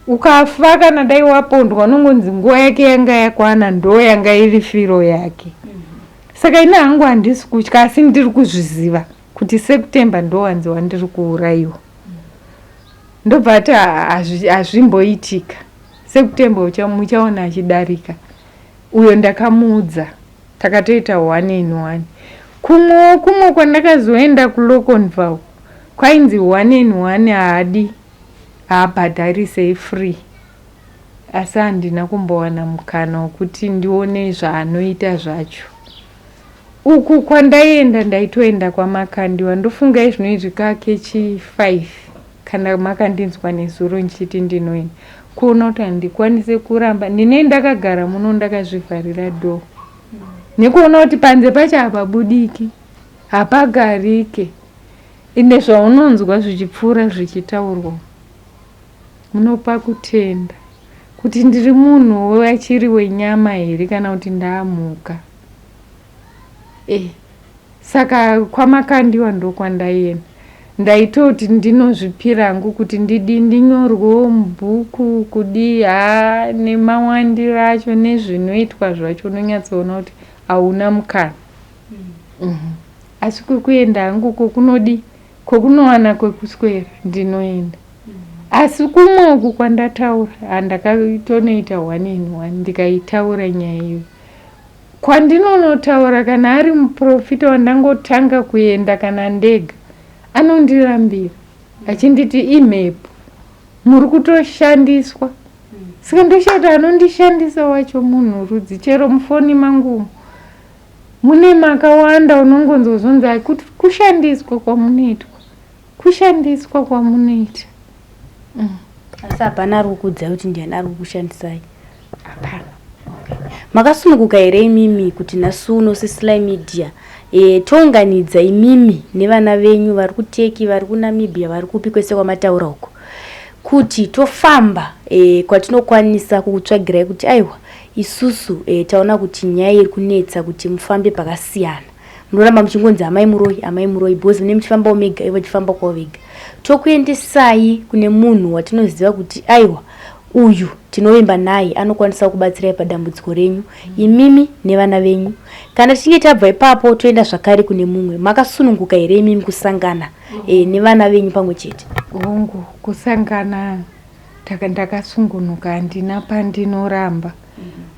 Ukafa kana dai wapondwa unongonzi nguva yake yanga yakwana ndo yanga iri firo yake. Saka ini hangu handisi kutya asi ndiri kuzviziva kuti September ndowanzi wandiri kuurayiwa. Ndobva ati hazvimboitika. September muchaona achidarika. Uyo ndakamuudza takatoita one in one. Kumwewo kumwe kwandakazoenda kuLoconval kwainzi one in one haadi haabhadharise ifree asi handina kumbowana mukana wekuti ndione zvaanoita zvacho. Uku kwandaienda ndaitoenda kwaMakandiwa ndofunga izvino kakechi 5 kana makandinzwa nezuro ndichiti ndinoenda kuona kuti handikwanise kuramba ndine ndakagara muno ndakazvivharira door nekuona kuti panze pacho hapabudiki hapagarike ende zvaunonzwa zvichipfuura zvichitaurwa munopa kutenda kuti ndiri munhu achiri wenyama here kana kuti ndaamuka eh Saka kwaMakandiwa ndokwandaienda. Ndaitoti ndinozvipira hangu kuti ndidii ndinyorwewo mubhuku kudii haa nemawandiro acho nezvinoitwa zvacho unonyatsoona kuti hauna mukana. Mm -hmm. Asi kwekuenda hangu kokunodii kokunowana kwekuswera ndinoenda. Mm. Asi kumwe uku kwandataura handakatonoita one in one ndikaitaura nyaya iyoyo. Kwandinonotaura kana ari muprofita wandangotanga kuenda kana ndega anondirambira achinditi imhepo muri kutoshandiswa saka ndoshaya kuti anondishandisa wacho munhu rudzi chero mufoni mangu umu mune makawanda unongonzwa zvonzi kushandiswa kwamunoitwa Kushandiswa kwamunoita. Mm. Asi hapana ari kukuudzai kuti ndiani ari kukushandisai? Hapana. Okay. Makasununguka here imimi kuti nhasi uno seSly Media e, tounganidza imimi nevana venyu vari kuTurkey, vari kuNamibia, vari kupi kwese kwamataura uko kuti tofamba e, kwatinokwanisa kukutsvagirai kuti aiwa isusu e, taona kuti nyaya iri kunetsa kuti mufambe pakasiyana munoramba muchingonzi amai muroyi amai muroyi because mune muchifambawo mega ivo vachifamba kwavo vega tokuendesai kune munhu watinoziva kuti aiwa uyu tinovimba naye anokwanisa kubatsirai padambudziko renyu imimi nevana venyu kana tichinge tabva ipapo toenda zvakare kune mumwe makasununguka here imimi kusangana e, nevana venyu pamwe chete hongu kusangana ndakasungunuka handina pandinoramba mm -hmm.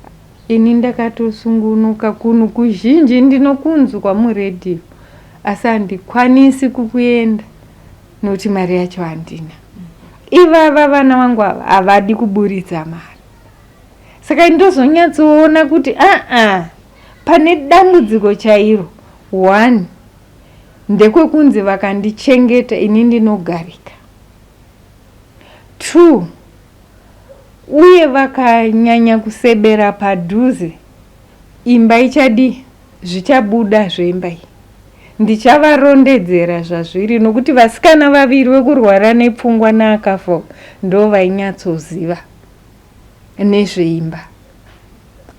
Ini ndakatosungunuka kunhu kuzhinji ndinokunzwa muredhiyo asi handikwanisi kukuenda nokuti mari yacho handina. Ivava vana vangu ava havadi kuburitsa mari saka ndozonyatsoona kuti aa pane dambudziko chairo one ndekwekunzi vakandichengeta ini ndinogarika two Uye vakanyanya kusebera padhuze, imba ichadii? Zvichabuda zvemba iyi. Ndichavarondedzera zvazviri nokuti vasikana vaviri vekurwara nepfungwa naakafa ndovainyatsoziva nezveimba.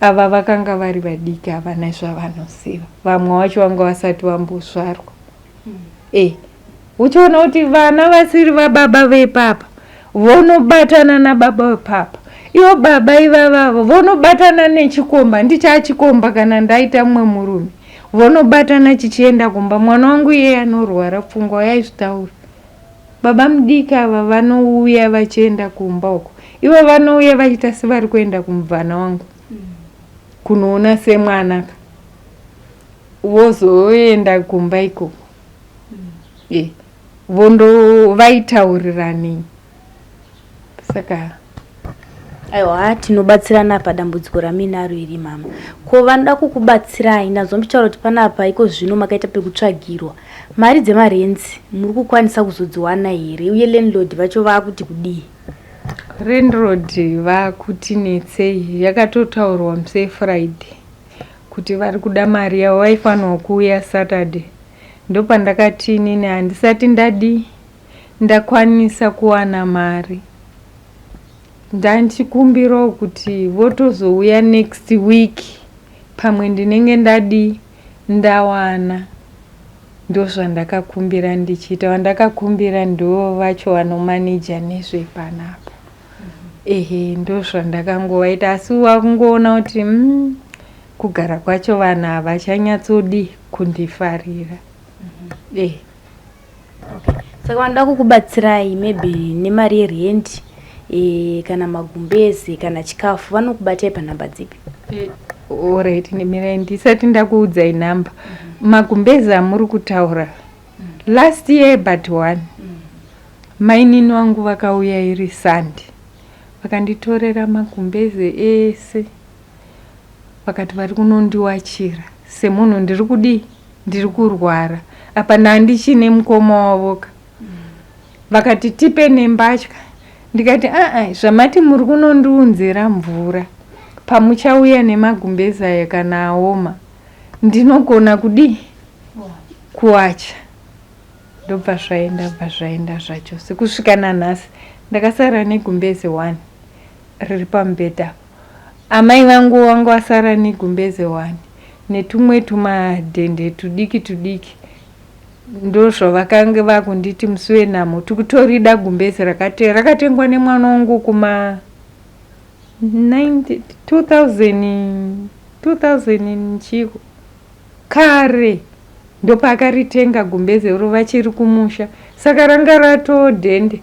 Ava vakanga vari vadiki havana zvavanoziva. Vamwe vacho vanga vasati vambozvarwa. Eh, uchiona kuti vana vasiri vababa vepapa vonobatana nababa vepapa ivo baba ivavavo vonobatana nechikomba ndichachikomba kana ndaita mumwe murume vonobatana chichienda kumba mwana wangu iyeye anorwara pfungwa yaizvitaura baba mudiki ava vanouya vachienda kumba uko ivo vanouya vachiita sevari kuenda kumubvana wangu kunoona semwana ka vozoenda kumba ikoko mm. e, vondo vaitaurirani saka aiwa tinobatsirana padambudziko raminaro iri mama ko vanoda kukubatsirai ndanzwa muchitaura kuti panapa iko zvino makaita pekutsvagirwa mari dzemarenzi muri kukwanisa kuzodziwana here uye landlord vacho vaakuti kudii landlord vaakuti netsei yakatotaurwa muse friday. Kuti vari kuda mari yavo vaifanirwa kuuya Saturday. Ndopandakati inini handisati ndadii ndakwanisa kuwana mari. Ndandichikumbirawo kuti votozouya next week pamwe ndinenge ndadii ndawana. Ndozvandakakumbira ndichiita. Vandakakumbira ndivo vacho vanomaneja nezvepanapa. Ehe ndozvandakangovaita asi wakungoona kuti mm, kugara kwacho vanhu havachanyatsodi kundifarira. Eh. Okay. Saka vanoda kukubatsirai maybe nemari yerent e, kana magumbeze kana chikafu vanokubatai panhamba dzipi? Eh, alright, mirai ndisati ndakuudzai nhamba. Magumbeze amuri kutaura last year but one mainini wangu vakauya iri Sunday vakanditorera magumbeze ese vakati vari kunondiwachira semunhu ndiri kudii ndiri kurwara apa ndandichine mukoma wavoka vakati tipe nembatya ndikati aa zvamati muri kunondiunzira mvura pamuchauya nemagumbeze aya kana aoma ndinogona kudii kuwacha ndobva zvaenda bva zvaenda zvachose kusvika nanhasi ndakasara negumbeze 1 riri pamubhedha amai vangu vanga vasara negumbeze 1 netumwe tumadhende tudiki tudiki ndozvavakange vakunditi musi wenhamo tikutorida gumbeze rakatengwa nemwana wangu kuma 90 2000 2000 chiko kare ndopakaritenga gumbeze ro vachiri kumusha saka ranga ratodhende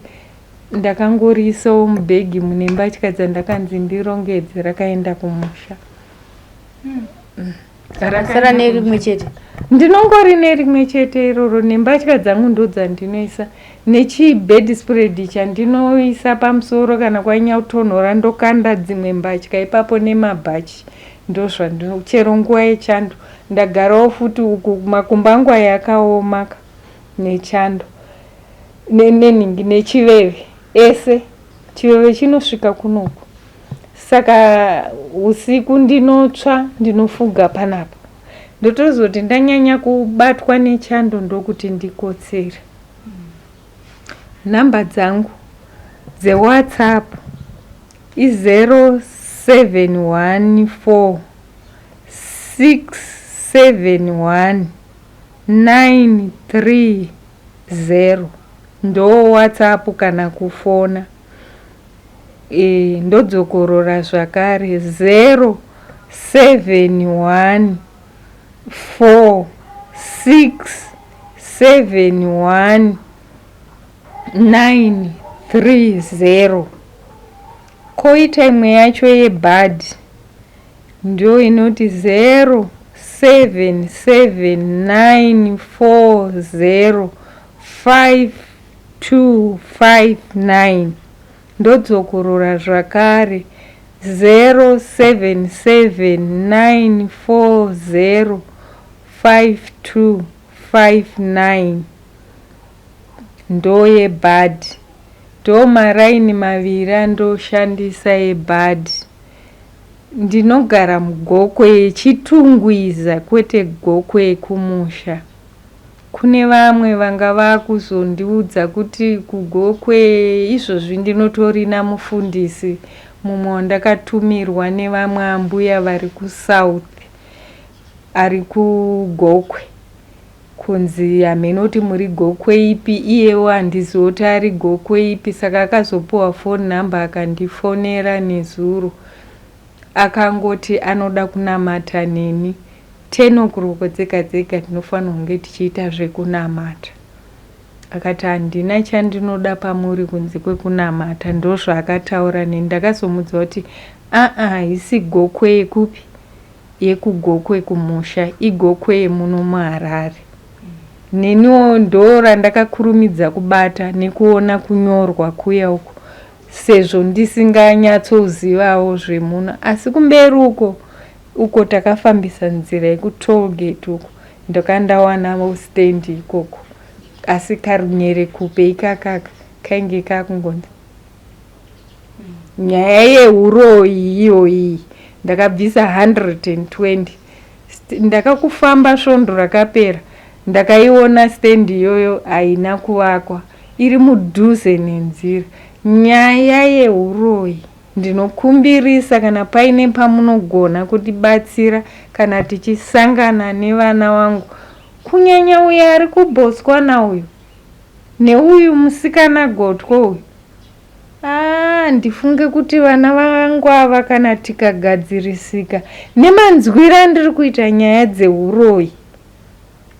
ndakangoriisawo mubhegi mune mbatya dzandakanzi ndirongedze rakaenda kumusha. Sara nerimwe chete. Ndinongori nerimwe chete iroro nembatya dzangu ndodzandinoisa nechibed spread chandinoisa pamusoro kana kwanyautonhora ndokanda dzimwe mbatya ipapo nemabhachi ndozvandino chero nguva yechando ndagarawo futi uku makumbo angu aya akaoma nechando nenhingi nechiveve ese chiveve chinosvika kunoku saka usiku ndinotsva ndinofuga panapa ndotozoti ndanyanya kubatwa nechando ndokuti ndikotsere. Nhamba dzangu dzeWhatsApp i0714 671 930 ndo WhatsApp kana kufona. E, ndodzokorora zvakare 071 4 6 7 1 9 3 0 koita imwe yacho yebhadhi ndo inoti 0 7 7 9 4 0 5 2 5 9 ndodzokorora zvakare 0 7 7 9 4 0 5 2 5 9 ndoyebhadhi ndo maraini maviri andoshandisa ebhadhi ndinogara muGokwe yeChitungwiza kwete Gokwe yekumusha kune vamwe vanga vakuzondiudza kuti kuGokwe izvozvi ndinotorina mufundisi mumwe wandakatumirwa nevamwe ambuya vari kuSouth ari kuGokwe kunzi hameno kuti muri Gokwe ipi iyewo handizivi kuti ari Gokwe ipi saka akazopiwa phone number akandifonera nezuro akangoti anoda kunamata neni 10 o'clock dzega dzega tinofanira kunge tichiita zvekunamata akati handina chandinoda pamuri kunze kwekunamata ndozvaakataura neni ndakazomudza kuti aa haisi Gokwe yekupi yekuGokwe kumusha iGokwe yemuno muHarare neniwo ndo randakakurumidza kubata nekuona kunyorwa kuya uko sezvo ndisinganyatsozivawo zvemuno asi kumberi uko uko takafambisa nzira yekutollgate uko ndokandawanawo stand ikoko asi karunyerekupe ikakaka kainge kakungonzi nyaya yeuroyi iyoyi ndakabvisa 120. Ndakakufamba svondo rakapera ndakaiona stand iyoyo haina kuvakwa iri mudhuze nenzira. Nyaya yehuroyi ndinokumbirisa kana paine pamunogona kutibatsira kana tichisangana nevana vangu kunyanya uyo ari kuBotswana uyu neuyu musikana gotwe uyu. Aah handifunge kuti vana vangu ava kana tikagadzirisika nemanzwiro andiri kuita nyaya dzehuroyi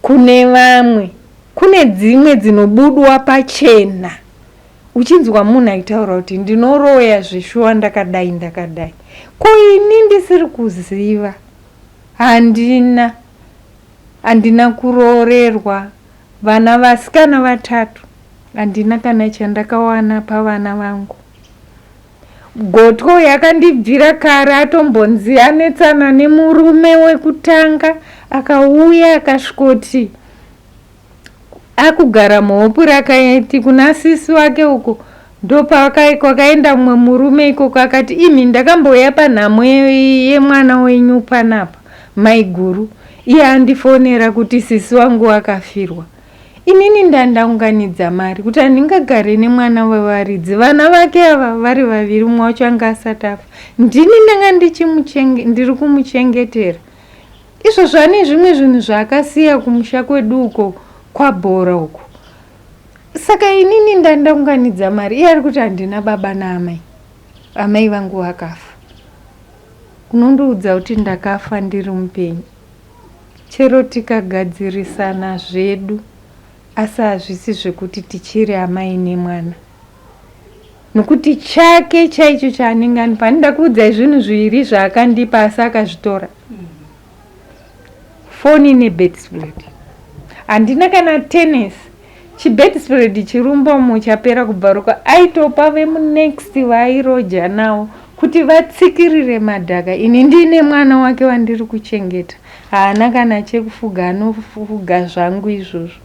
kune vamwe kune dzimwe dzinobudwa pachena uchinzwa munhu achitaura kuti ndinoroya zveshuwa ndakadai ndakadai ko ini ndisiri kuziva handina handina kuroorerwa Vana vasikana vatatu handina kana chandakawana pavana vangu. Gotwe uyu akandibvira kare atombonzi anetsana nemurume wekutanga akauya akasvikoti akugara muhopuri akaiti kuna sisi wake uko ndopakwakaenda mumwe murume ikoko akati imi ndakambouya panhamo yemwana wenyu panapa Maiguru iye andifonera kuti sisi wangu akafirwa. Inini ndandaunganidza mari kuti handingagare nemwana wevaridzi. Vana vake ava vari vaviri umwe wacho anga asati afa. Ndini ndanga ndiri kumuchengetera. Izvozvo ane zvimwe zvinhu zvaakasiya kumusha kwedu uko kwabhora uko. Saka inini ndandaunganidza mari iye ari kuti handina baba naamai. Amai vangu vakafa. Unondiudza kuti ndakafa ndiri mupenyu. Chero tikagadzirisana zvedu asi hazvisi zvekuti tichiri amai nemwana. Nokuti chake chaicho chaanenge andipa ndida kuudzai zvinhu zviviri zvaakandipa asi akazvitora. Foni nebedspread. Handina kana tennis. Chibedspread chirumbomo chapera kubvaruka aitopa vemunext vaairoja nawo kuti vatsikirire madhaka ini ndiine mwana wake wandiri kuchengeta haana kana chekufuga anofuga zvangu izvozvo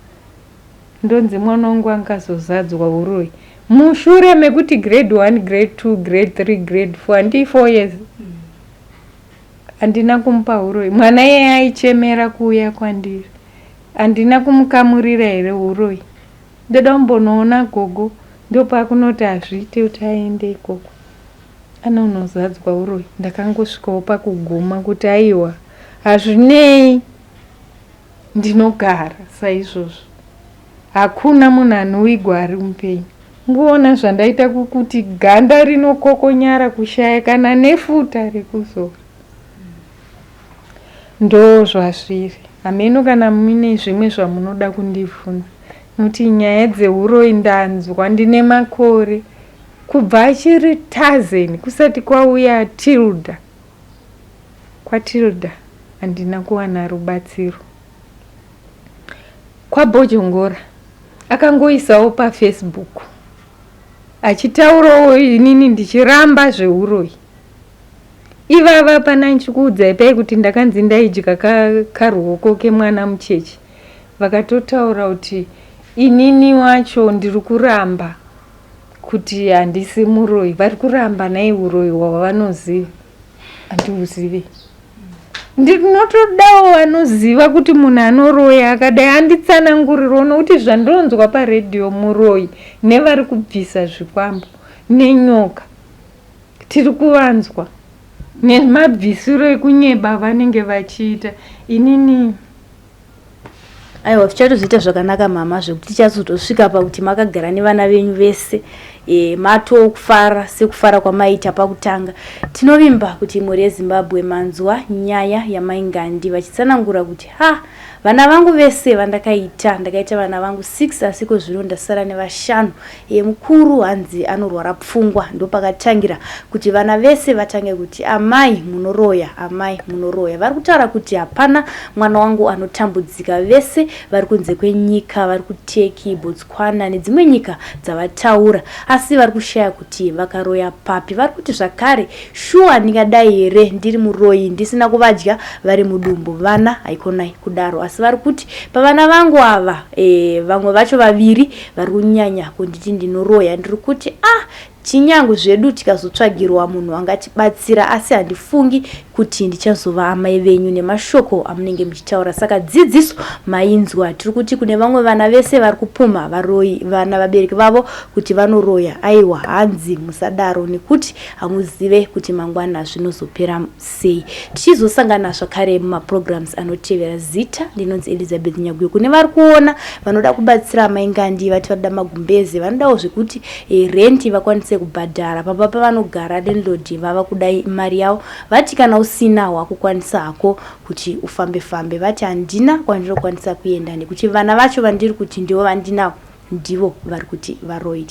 ndonzi mwana wangu angazozadzwa uroyi mushure mekuti grade 1 grade 2 grade 3 grade 4 handii 4 years handina kumupa uroyi mwana iyeye aichemera kuuya kwandiri Handina kumukamurira here huroyi? Ndoda kumbonoona gogo ndopakunoti hazviite kuti aende ikoko. Anonozadzwa huroyi. Ndakangosvikawo pakuguma kuti aiwa hazvinei ndinogara saizvozvo. Hakuna munhu anovigwa ari mupenyu. Ngoona zvandaita kuti ganda rinokokonyara kushaya kana nefuta rekuzora. Ndozvazviri. Hameno kana muine zvimwe zvamunoda kundibvunza. Nokuti nyaya dzehuroyi ndanzwa ndine makore kubva achiri Tazen kusati kwauya Tilda. KwaTilda handina kuwana rubatsiro. KwaBhojongora akangoisawo paFacebook achitaurawo inini ndichiramba zvehuroyi. Ivava pana ndichikuudzai paye kuti ndakanzi ndaidya karuoko kemwana mucheche vakatotaura kuti inini wacho ndiri kuramba kuti handisi muroyi vari kuramba nai uroyi hwavanoziva handiuzive ndinotodawo vanoziva kuti munhu anoroya akadai anditsanangurirewo nokuti zvandinonzwa paredhiyo muroyi nevari kubvisa zvikwambo nenyoka Tiri kuvanzwa nemabvisiro ekunyeba avanenge vachiita. Inini. Aiwa tichatozoita zvakanaka mama zvekuti tichazotosvika pakuti makagara nevana venyu vese e, matokufara sekufara kwamaiita pakutanga. Tinovimba kuti mhuri yeZimbabwe manzwa nyaya yamai Ngandi vachitsanangura kuti ha vana vangu vese vandakaita ndakaita vana vangu 6 asi ko zvino ndasara nevashanu E, mukuru hanzi anorwara pfungwa ndopakatangira kuti vana vese vatange kuti amai munoroya amai munoroya vari kutaura kuti hapana mwana wangu anotambudzika vese vari kunze kwenyika vari kuteki botswana nedzimwe nyika dzavataura asi vari kushaya kuti vakaroya papi vari kuti zvakare Shuwa ndingadai here ndiri muroyi ndisina kuvadya vari mudumbu vana haikonai kudaro asi vari kuti pavana vangu ava e, vamwe vacho vaviri vari kunyanya kunditi ndinoroya ndiri kuti ah Chinyangwe zvedu tikazotsvagirwa munhu angatibatsira asi handifungi kuti ndichazova amai venyu nemashoko amunenge muchitaura. Saka dzidziso mainzwa, tiri kuti kune vamwe vana vese vari kupumha varoyi vana vabereki vavo kuti vanoroya, aiwa hanzi musadaro nekuti hamuzive kuti mangwana zvinozopera sei. Tichizosangana zvakare mumaprograms anotevera. Zita ndinonzi Elizabeth Nyaguyo. Kune vari kuona vanoda kubatsira amai Ngandi, vati vanoda magumbeze, vanodawo zvekuti e, renti vakwanise kubhadhara pamba pavanogara, landlord vava kuda mari yavo. Vati kana usina wakukwanisa hako kuti ufambe fambe. Vati handina kwandinokwanisa kuenda nekuti vana vacho vandiri kuti ndivo vandinavo ndivo vari kuti varoyi.